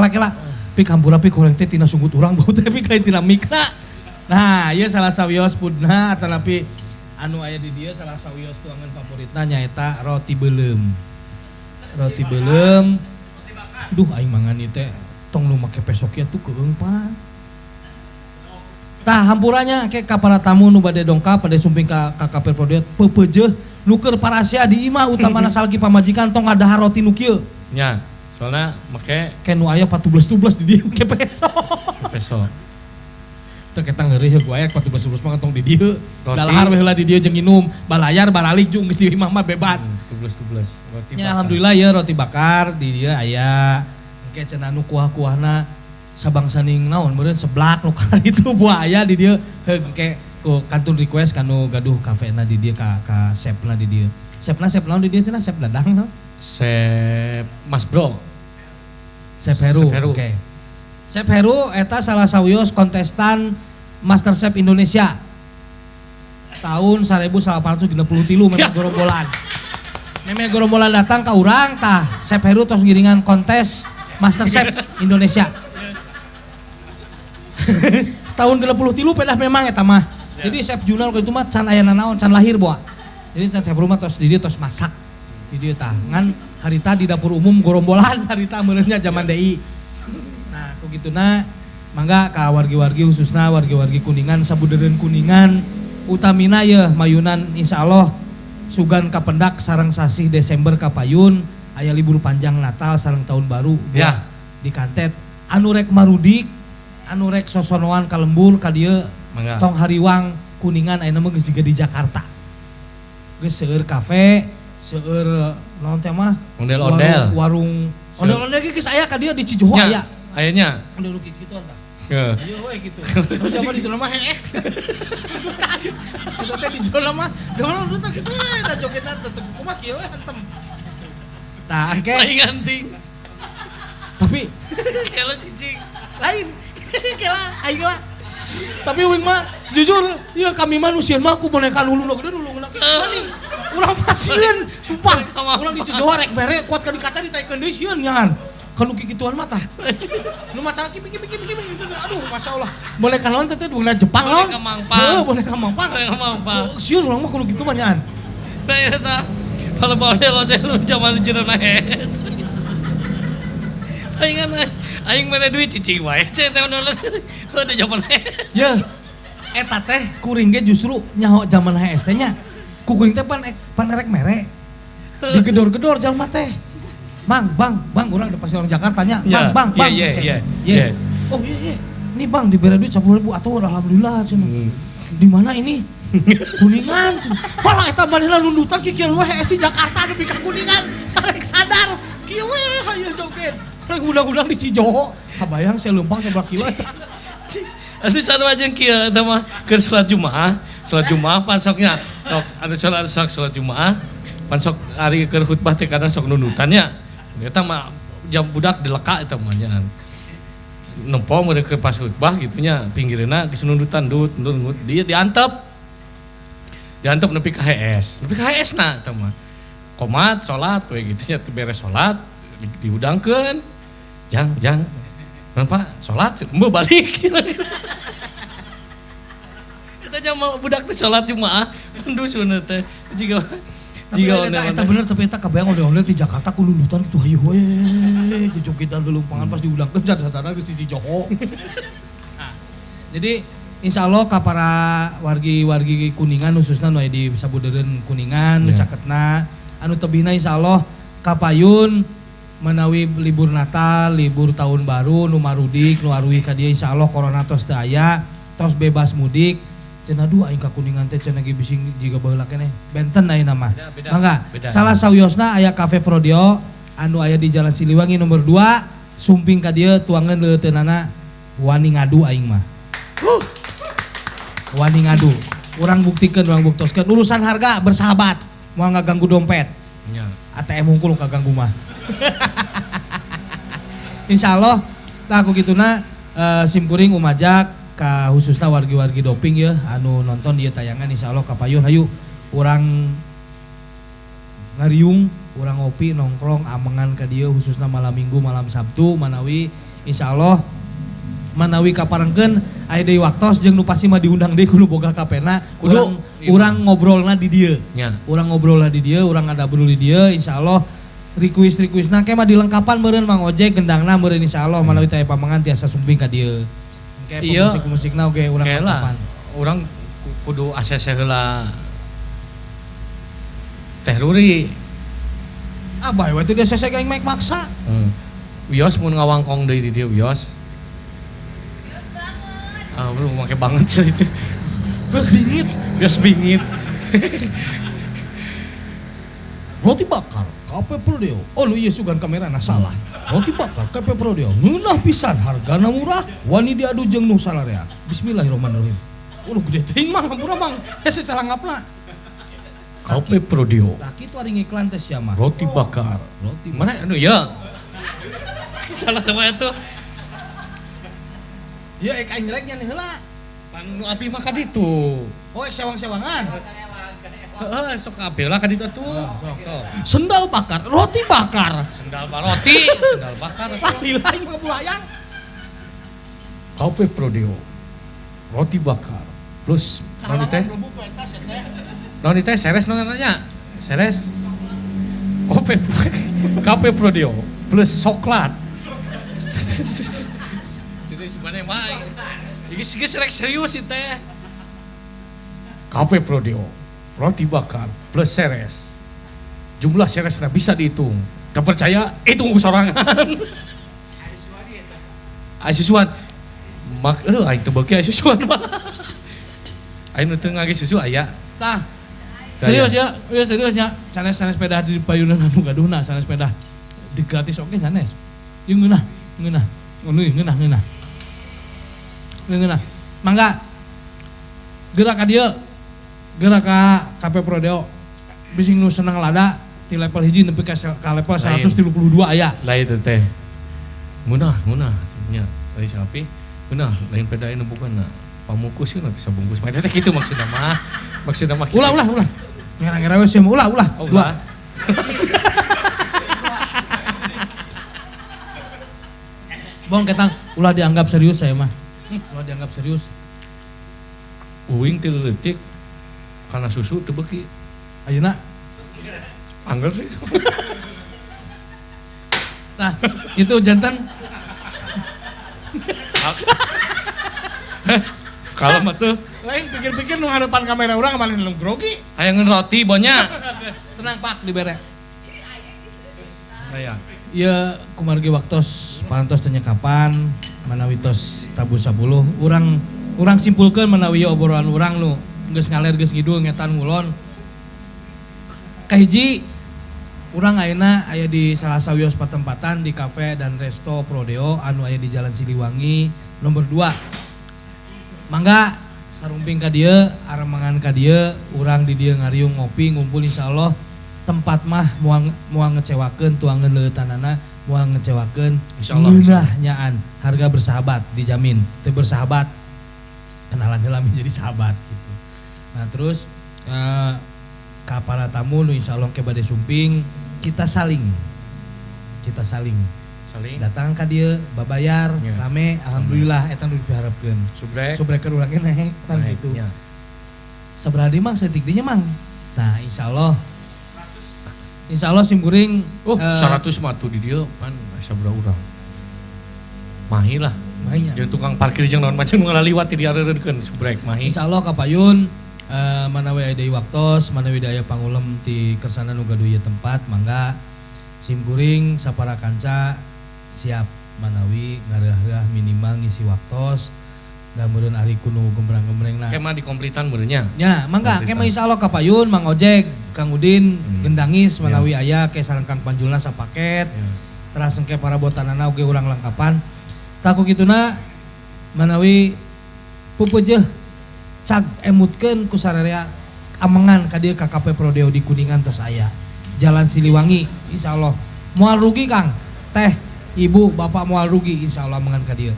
Pik hampura pik goreng teh tina sunggut urang bau teh pik lain tina mikna. Nah, ieu salah sawios pudna atanapi anu aya di dieu salah sawios tuangan favoritna nyaeta roti beuleum. Roti beuleum. Duh aing mangan ieu teh tong nu make pesok ieu tuh keung pan. Tah hampuranya ke ka para tamu nu bade dongkap bade sumping ka Kafe Prodeo peupeujeuh nu keur parasia di imah utamana salki pamajikan tong ngadahar roti nu kieu. Nya, soalna make ke nu aya 14-12 di dieu make peso. Peso. Teu eta ngeureuh heuh aya 14-12 mah tong di dieu. Dalahar we heula di dieu jeung nginum, balayar baralik jeung geus di imah mah bebas. 12-12 roti bakar. Ya alhamdulillah ya roti bakar di dieu aya. Engke cenah nu kuah-kuahna sabangsaning naon meureun seblak nu itu buaya di dieu heuh engke ku kantun request kanu gaduh kafena di dieu ka chefna di dieu. Chefna chef naon di dieu cenah chef Dadang naon? Chef Mas Bro. Chef Heru. Oke. Okay. Chef Heru eta salah sawios kontestan Master Chef Indonesia tahun 1863 memang gerombolan. Memang gerombolan datang ka urang tah Chef Heru tos ngiringan kontes Master Chef Indonesia. Tahun 83 pedah memang eta mah. Ya. Jadi Chef Junal itu mah can aya nanaon, can lahir boa. Jadi can Chef rumah tos di dieu tos masak. Di dieu tah ngan harita di dapur umum gorombolan harita meureunnya zaman DI. Nah, ku kituna mangga ka wargi-wargi khususna wargi-wargi Kuningan sabudereun Kuningan utamina yeuh mayunan insyaallah sugan kapendak sareng sasih Desember kapayun aya libur panjang Natal sareng tahun baru ya di kantet anu rek marudik anu rek sosonoan ka lembur ka dieu tong hariwang Kuningan ayeuna mah geus jiga di Jakarta. Geus seueur kafe, seueur naon teh mah ondel-ondel. Warung ondel-ondel ge geus aya ka dieu di Cijoho aya. Aya nya. Ondel nu kitu tah. Ayo we kitu. Zaman di mah hees. Dutan. Eta teh di jero mah, zaman dutan kitu we da jogetna teh kumaha kieu we hantem. Tah engke lain anting. Tapi kela cicing. Lain. Kela aing lah. Tapi wing mah jujur, ya kami mah nu sieun mah ku boneka lulu gede lulu kitu maning. Urang mah sieun, sumpah. Urang di Cijoho rek bere kuat ka di kaca ditaikeun deui sieun nyahan. Kanu kikituan mah tah. Nu maca ki piki gitu. Aduh, masyaallah. Boneka naon teh boneka Jepang naon? Boneka mangpang. Heuh, boneka mangpang. Boneka mangpang. Sieun urang mah kudu kitu mah nyaan. Nah eta kalau ondel-ondel zaman jero hees. Palingan aing mere duit cicing wae cek teh ondel udah zaman hees. Yeuh. Eta teh kuring ge justru nyaho zaman hees teh nya. Ku kuring teh pan erek mere. Digedor-gedor jalma teh. Bang, bang, urang udah pasti orang Jakarta nya. Bang, bang. Iya. Oh iya. Ini bang diberi duit 10.000 atuh alhamdulillah cenah. Di mana ini? Kuningan. Walah eta manehna nundutan kikian we hees di Jakarta nepi ka Kuningan. Arek sadar. Kieu we hayu joget. Rek udah-udah di Cijoho. Kabayang saya leumpang sebelah kieu. Atuh sarua jeung kieu eta mah keur salat Jumaah pan sok nya. Sok anu salat sok salat Jumaah pan sok ari keur khutbah teh kadang sok nundutan nya. Eta mah jam budak dileka eta mah nya. Nempo meureun keur pas khutbah gitu nya pinggirna geus nundutan dut nundut dia diantep. Diantep nepi ka HS. Nepi ka HS na eta mah. Komat salat we gitu nya beres salat diudangkeun. Jang jang. Kenapa? Salat hembeu balik. Eta jam budak teh salat Jumaah dusun teh. Jiga jiga eta bener tapi eta kabayang oleh-oleh di Jakarta ku nundutan kitu hayu we. Jojogetan leuleumpangan pas diudangkeun sadar-sadar geus di Cijoho. Nah, jadi insya Allah ka para wargi-wargi Kuningan khususna nu aya di sabudeureun Kuningan nu caketna anu tebihna insya Allah kapayun manawi libur Natal, libur tahun baru, nu marudik, nu aruih ka dieu insya Allah corona tos teu aya, tos bebas mudik. Cenah duh aing ka Kuningan teh cenah ge bising jiga baheula keneh. Benten ayeuna mah. Mangga. Salah sawiosna aya Cafe Prodeo anu aya di Jalan Siliwangi nomor 2, sumping ka dieu tuangan leuteunana wani ngadu aing mah. Wani ngadu. Urang buktikeun, urang buktoskeun urusan harga bersahabat, moal ngaganggu dompet. Nya. ATM hungkul kaganggu mah. Insya Allah, nah aku gituna simkuring umajak ka khususna wargi-wargi doping ya anu nonton dia tayangan insya Allah kapayun hayu urang ngariung, urang ngopi nongkrong amengan ka dieu khususna malam Minggu, malam Sabtu manawi insya Allah manawi kaparengkeun aya deui waktos jeung nu pasti mah diundang deui kudu boga kapena urang, urang ngobrolna di dieu. Urang ngobrolna di dieu, urang ngadabrul di dieu insyaallah request-requestna ke mah dilengkapan meureun Mang Ojek gendangna meureun insyaallah manawi teh pamengan tiasa sumping ka dieu. Engke pemusik-musikna oge urang lengkapan. Urang kudu ACC heula Teh Ruri. Ah bae we teh di ACC aing mek maksa. Wios mun ngawangkong deui di dieu wios. Ah, belum make banget sih itu. Bios bingit. Bios bingit. Roti bakar Cafe Prodeo. Oh lu iya sugan kamera nah salah. Roti bakar Cafe Prodeo. Ngeunah pisan, hargana murah, wani diadu jeung nu salarea. Bismillahirrahmanirrahim. Udah gede teuing mang, hampura mang. Hese calangapna. Cafe Prodeo. Tah kitu ari ngiklan teh sia mah. Roti bakar. Roti. Mana anu ya? Salah nama itu. Ya ek aing rek nya heula. Pan nu abi mah ka ditu. Oh ek sewang-sewangan. Heeh, sok kabeh lah ka ditu atuh. Sok. Sendal bakar, roti bakar. Sendal roti, sendal bakar. Lila aing mah bulayang. Cafe Prodeo. Roti bakar plus naon teh? Naon teh seres naon nya? Seres. Cafe Prodeo plus coklat. Jadi sebenarnya mah iki geus rek serius sih teh. Cafe Prodeo, roti bakar plus seres. Jumlah seresna bisa dihitung. Tak percaya, hitung sorangan. Ai susuan. Mak eueuh aing teu beuki ai susuan mah. Aing nu teu ngage susu aya. Tah. Serius ya, ya serius nya. Sanes-sanes sepeda di payunan anu gaduhna, sanes sepeda di gratis oge sanes. Ieu ngeunah, ngeunah. Ngono ngeunah, ngeunah. Ngeunah. Mangga. Gerak ka dieu. Gerak ka Cafe Prodeo. Bising nu seneng lada ti level 1 nepi ka level 132 aya. Lain teh. Ngeunah, ngeunah nya. Tadi sapi ngeunah lain peda nu bukan pamukus sih nanti sabungkus. Mah teh kitu maksudna mah. Maksudna mah. Ulah ulah ulah. Ngira-ngira we sih ulah ulah. Oh, ulah. Bong ketang ulah dianggap serius saya mah. Ulah dianggap serius. Uing ti leutik kana susu teu beuki. Ayeuna angger sih. Nah, gitu jantan. Kalau mah tuh lain pikir-pikir nu harapan kamera urang kemarin nu grogi. Hayang roti bonya. Tenang Pak dibere. Aya. Ya kumargi waktos parantos teh kapan manawi tos tabuh 10 urang urang simpulkeun manawi obrolan urang nu geus ngaler geus ngidul ngetan ngulon. Kahiji urang ayeuna aya di salah sawios patempatan di kafe dan resto Prodeo anu aya di Jalan Siliwangi nomor 2. Mangga sarumping ka dieu, aremangan ka dieu, urang di dieu ngariung ngopi ngumpul insyaallah tempat mah moal moal ngecewakeun tuangeun leueutanana moal ngecewakeun. Insyaallah. Ngeunah nyaan, harga bersahabat dijamin. Teu bersahabat kenalan heula jadi sahabat gitu. Nah, terus ka para tamu nu insyaallah ke bade sumping kita saling Saling datang ka dieu babayar Ya. rame alhamdulillah eta nu diharapkeun. Subrek. Subreker urang ge naik kan Naik, gitu. nya. Sabaraha deui Mang saeutik deui nya Mang. Nah, insyaallah insyaallah sim kuring Oh, 100 mah tuh di dieu pan sabaraha urang. Mahi lah. mahi nya. Jeung tukang parkir jeung naon macam nu ngalaliwat di diareureunkeun subrek mahi. Insyaallah kapayun manawi aya deui waktos, manawi aya pangulem ti kersana nu gaduh ieu tempat mangga sim kuring sapara kanca siap manawi ngareuah-reuah minimal ngisi waktos da meureun ari kuno gembrang-gembrengna. Kemah dikomplitan meureun nya. Ya, mangga Komplitan. ke mah insyaallah kapayun Mang Ojek, Kang Udin, Gendangis manawi aya ke sareng Kang Panjulna sapaket. Ya. Teras engke para botanana oge urang lengkapan. Taku kituna manawi pupeujeuh cag emutkeun ku sararea amengan ka dieu ka Kafe Prodeo di Kuningan tos aya. Jalan Siliwangi insyaallah moal rugi Kang. Teh, ibu, bapak moal rugi insyaallah amengan ka dieu.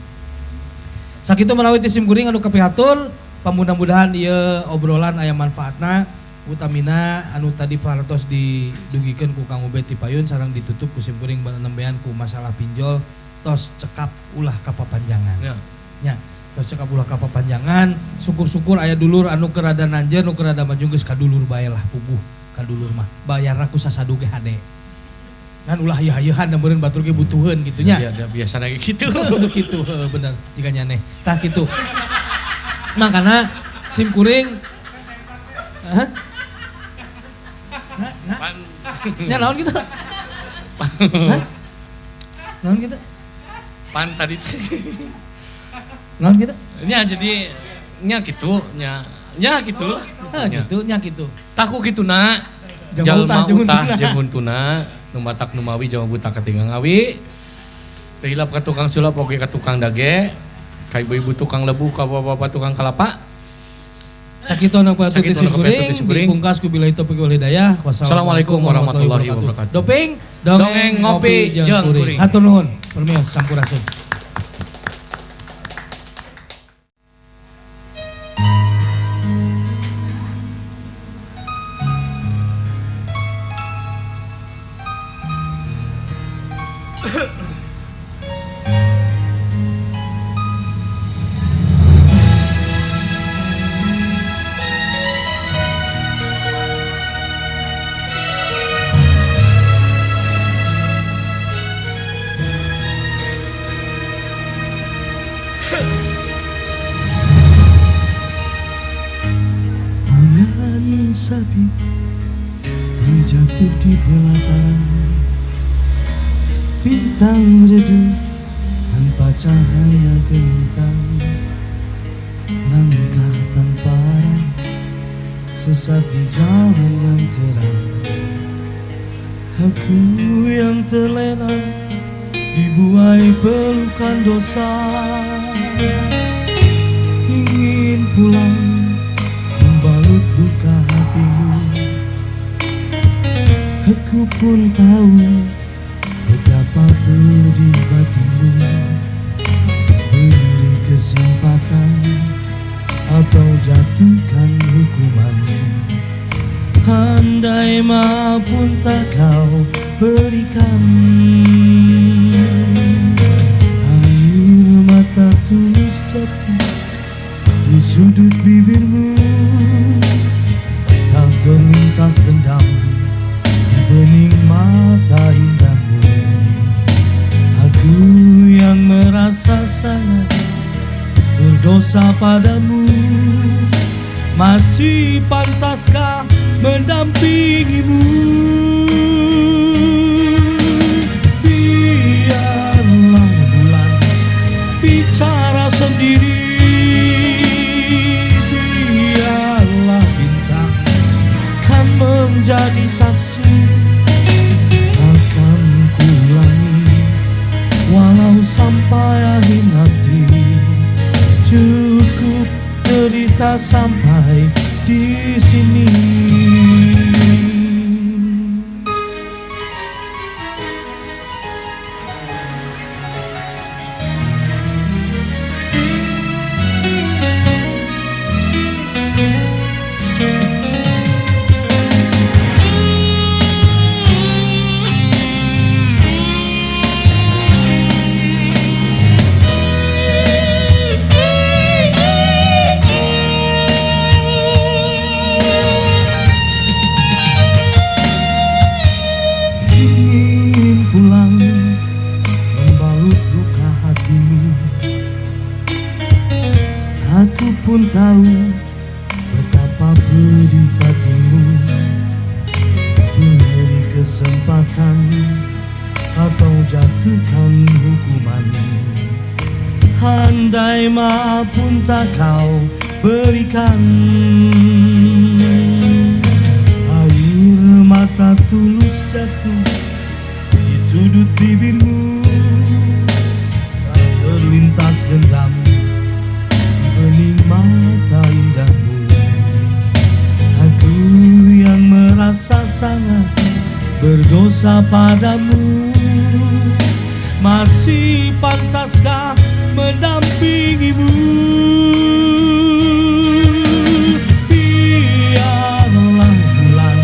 Sakitu manawi ti sim kuring anu kapihatur, pamudah-mudahan ieu obrolan aya manfaatna utamina anu tadi parantos didugikeun ku Kang Ubed ti payun sareng ditutup ku sim kuring nembean ku masalah pinjol tos cekap ulah kapapanjangan. Ya. Nya, tos cekap ulah kapapanjangan, syukur-syukur aya dulur anu keur rada nanjeun nu keur rada maju geus kadulur bae lah puguh kadulur mah. Bayarna ku sasadu ge hade. Ngan ulah ieu-ieuhan da meureun batur ge butuheun kitu nya. Ya, ya, biasa lagi gitu. Gitu bener jika nyaneh tah kitu makana sim kuring hah nah nah Pan nya naon gitu hah naon gitu pan tadi naon gitu nya jadi nya gitu nya nya gitu lah. hah gitu nya kitu Taku gitu na. Jalma Jalma utah jeung utah huntuna. jeung huntuna nu matak nu mawi jalma buta katinggal ngawi. Teu hilap ka tukang sulap oge ka tukang dage. Ka ibu-ibu tukang lebu ka bapak-bapak tukang kalapa. Sakitu anu patut Sakitu anu disipuring, kapatut disipuring. dipungkas ku billahi taufiq wal hidayah. Wassalamualaikum warahmatullahi wabarakatuh. Doping, Dongeng, ngopi, jeung kuring. Hatur nuhun, permios sampurasun. Bulan sabit yang jatuh di belakang, bintang redup tanpa cahaya gemintang, langkah tanpa arah, sesat di jalan yang terang. Aku yang terlena dibuai pelukan dosa, ingin pulang membalut luka hatimu. Aku pun tahu betapa pedih batinmu. Beri kesempatan atau jatuhkan hukuman, andai maaf pun tak kau berikan. Air mata tulus jatuh di sudut bibirmu, tak terlintas dendam di bening mata indahmu. Aku yang merasa sangat berdosa padamu, masih pantaskah mendampingimu? Biarlah bulan bicara sendiri, biarlah bintang kan menjadi saksi. Akan kuulangi walau sampai akhir nanti. Cukup derita sampai di sini. Aku pun tahu betapa pedih batinmu. Beri kesempatan atau jatuhkan hukuman. Andai maaf pun tak kau berikan. Air mata tulus jatuh di sudut bibirmu. Tak terlintas dendam bening mata indahmu. Aku yang merasa sangat berdosa padamu, masih pantaskah mendampingimu? Biarlah bulan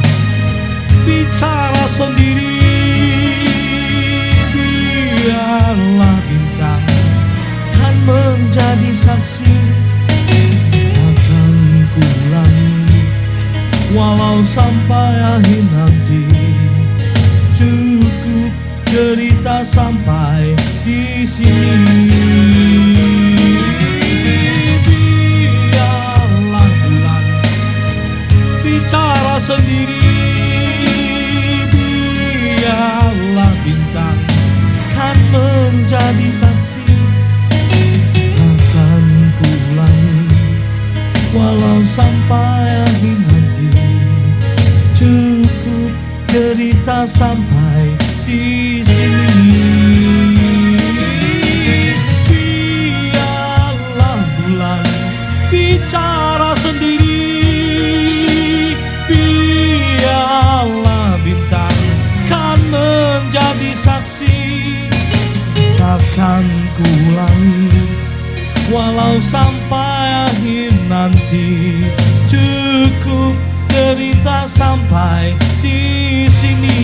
bicara sendiri, biarlah bintang kan menjadi saksi. Takkan kuulangi walau sampai akhir nanti. Cukup cerita sampai di sini. Biarlah bulan bicara sendiri, biarlah bintang kan menjadi saksi. Takkan kuulangi walau sampai akhir nanti. Cukup derita sampai di sini. Biarlah bulan bicara sendiri, biarlah bintang kan menjadi saksi. Takkan kuulangi walau sampai akhir nanti. Cukup derita sampai di sini.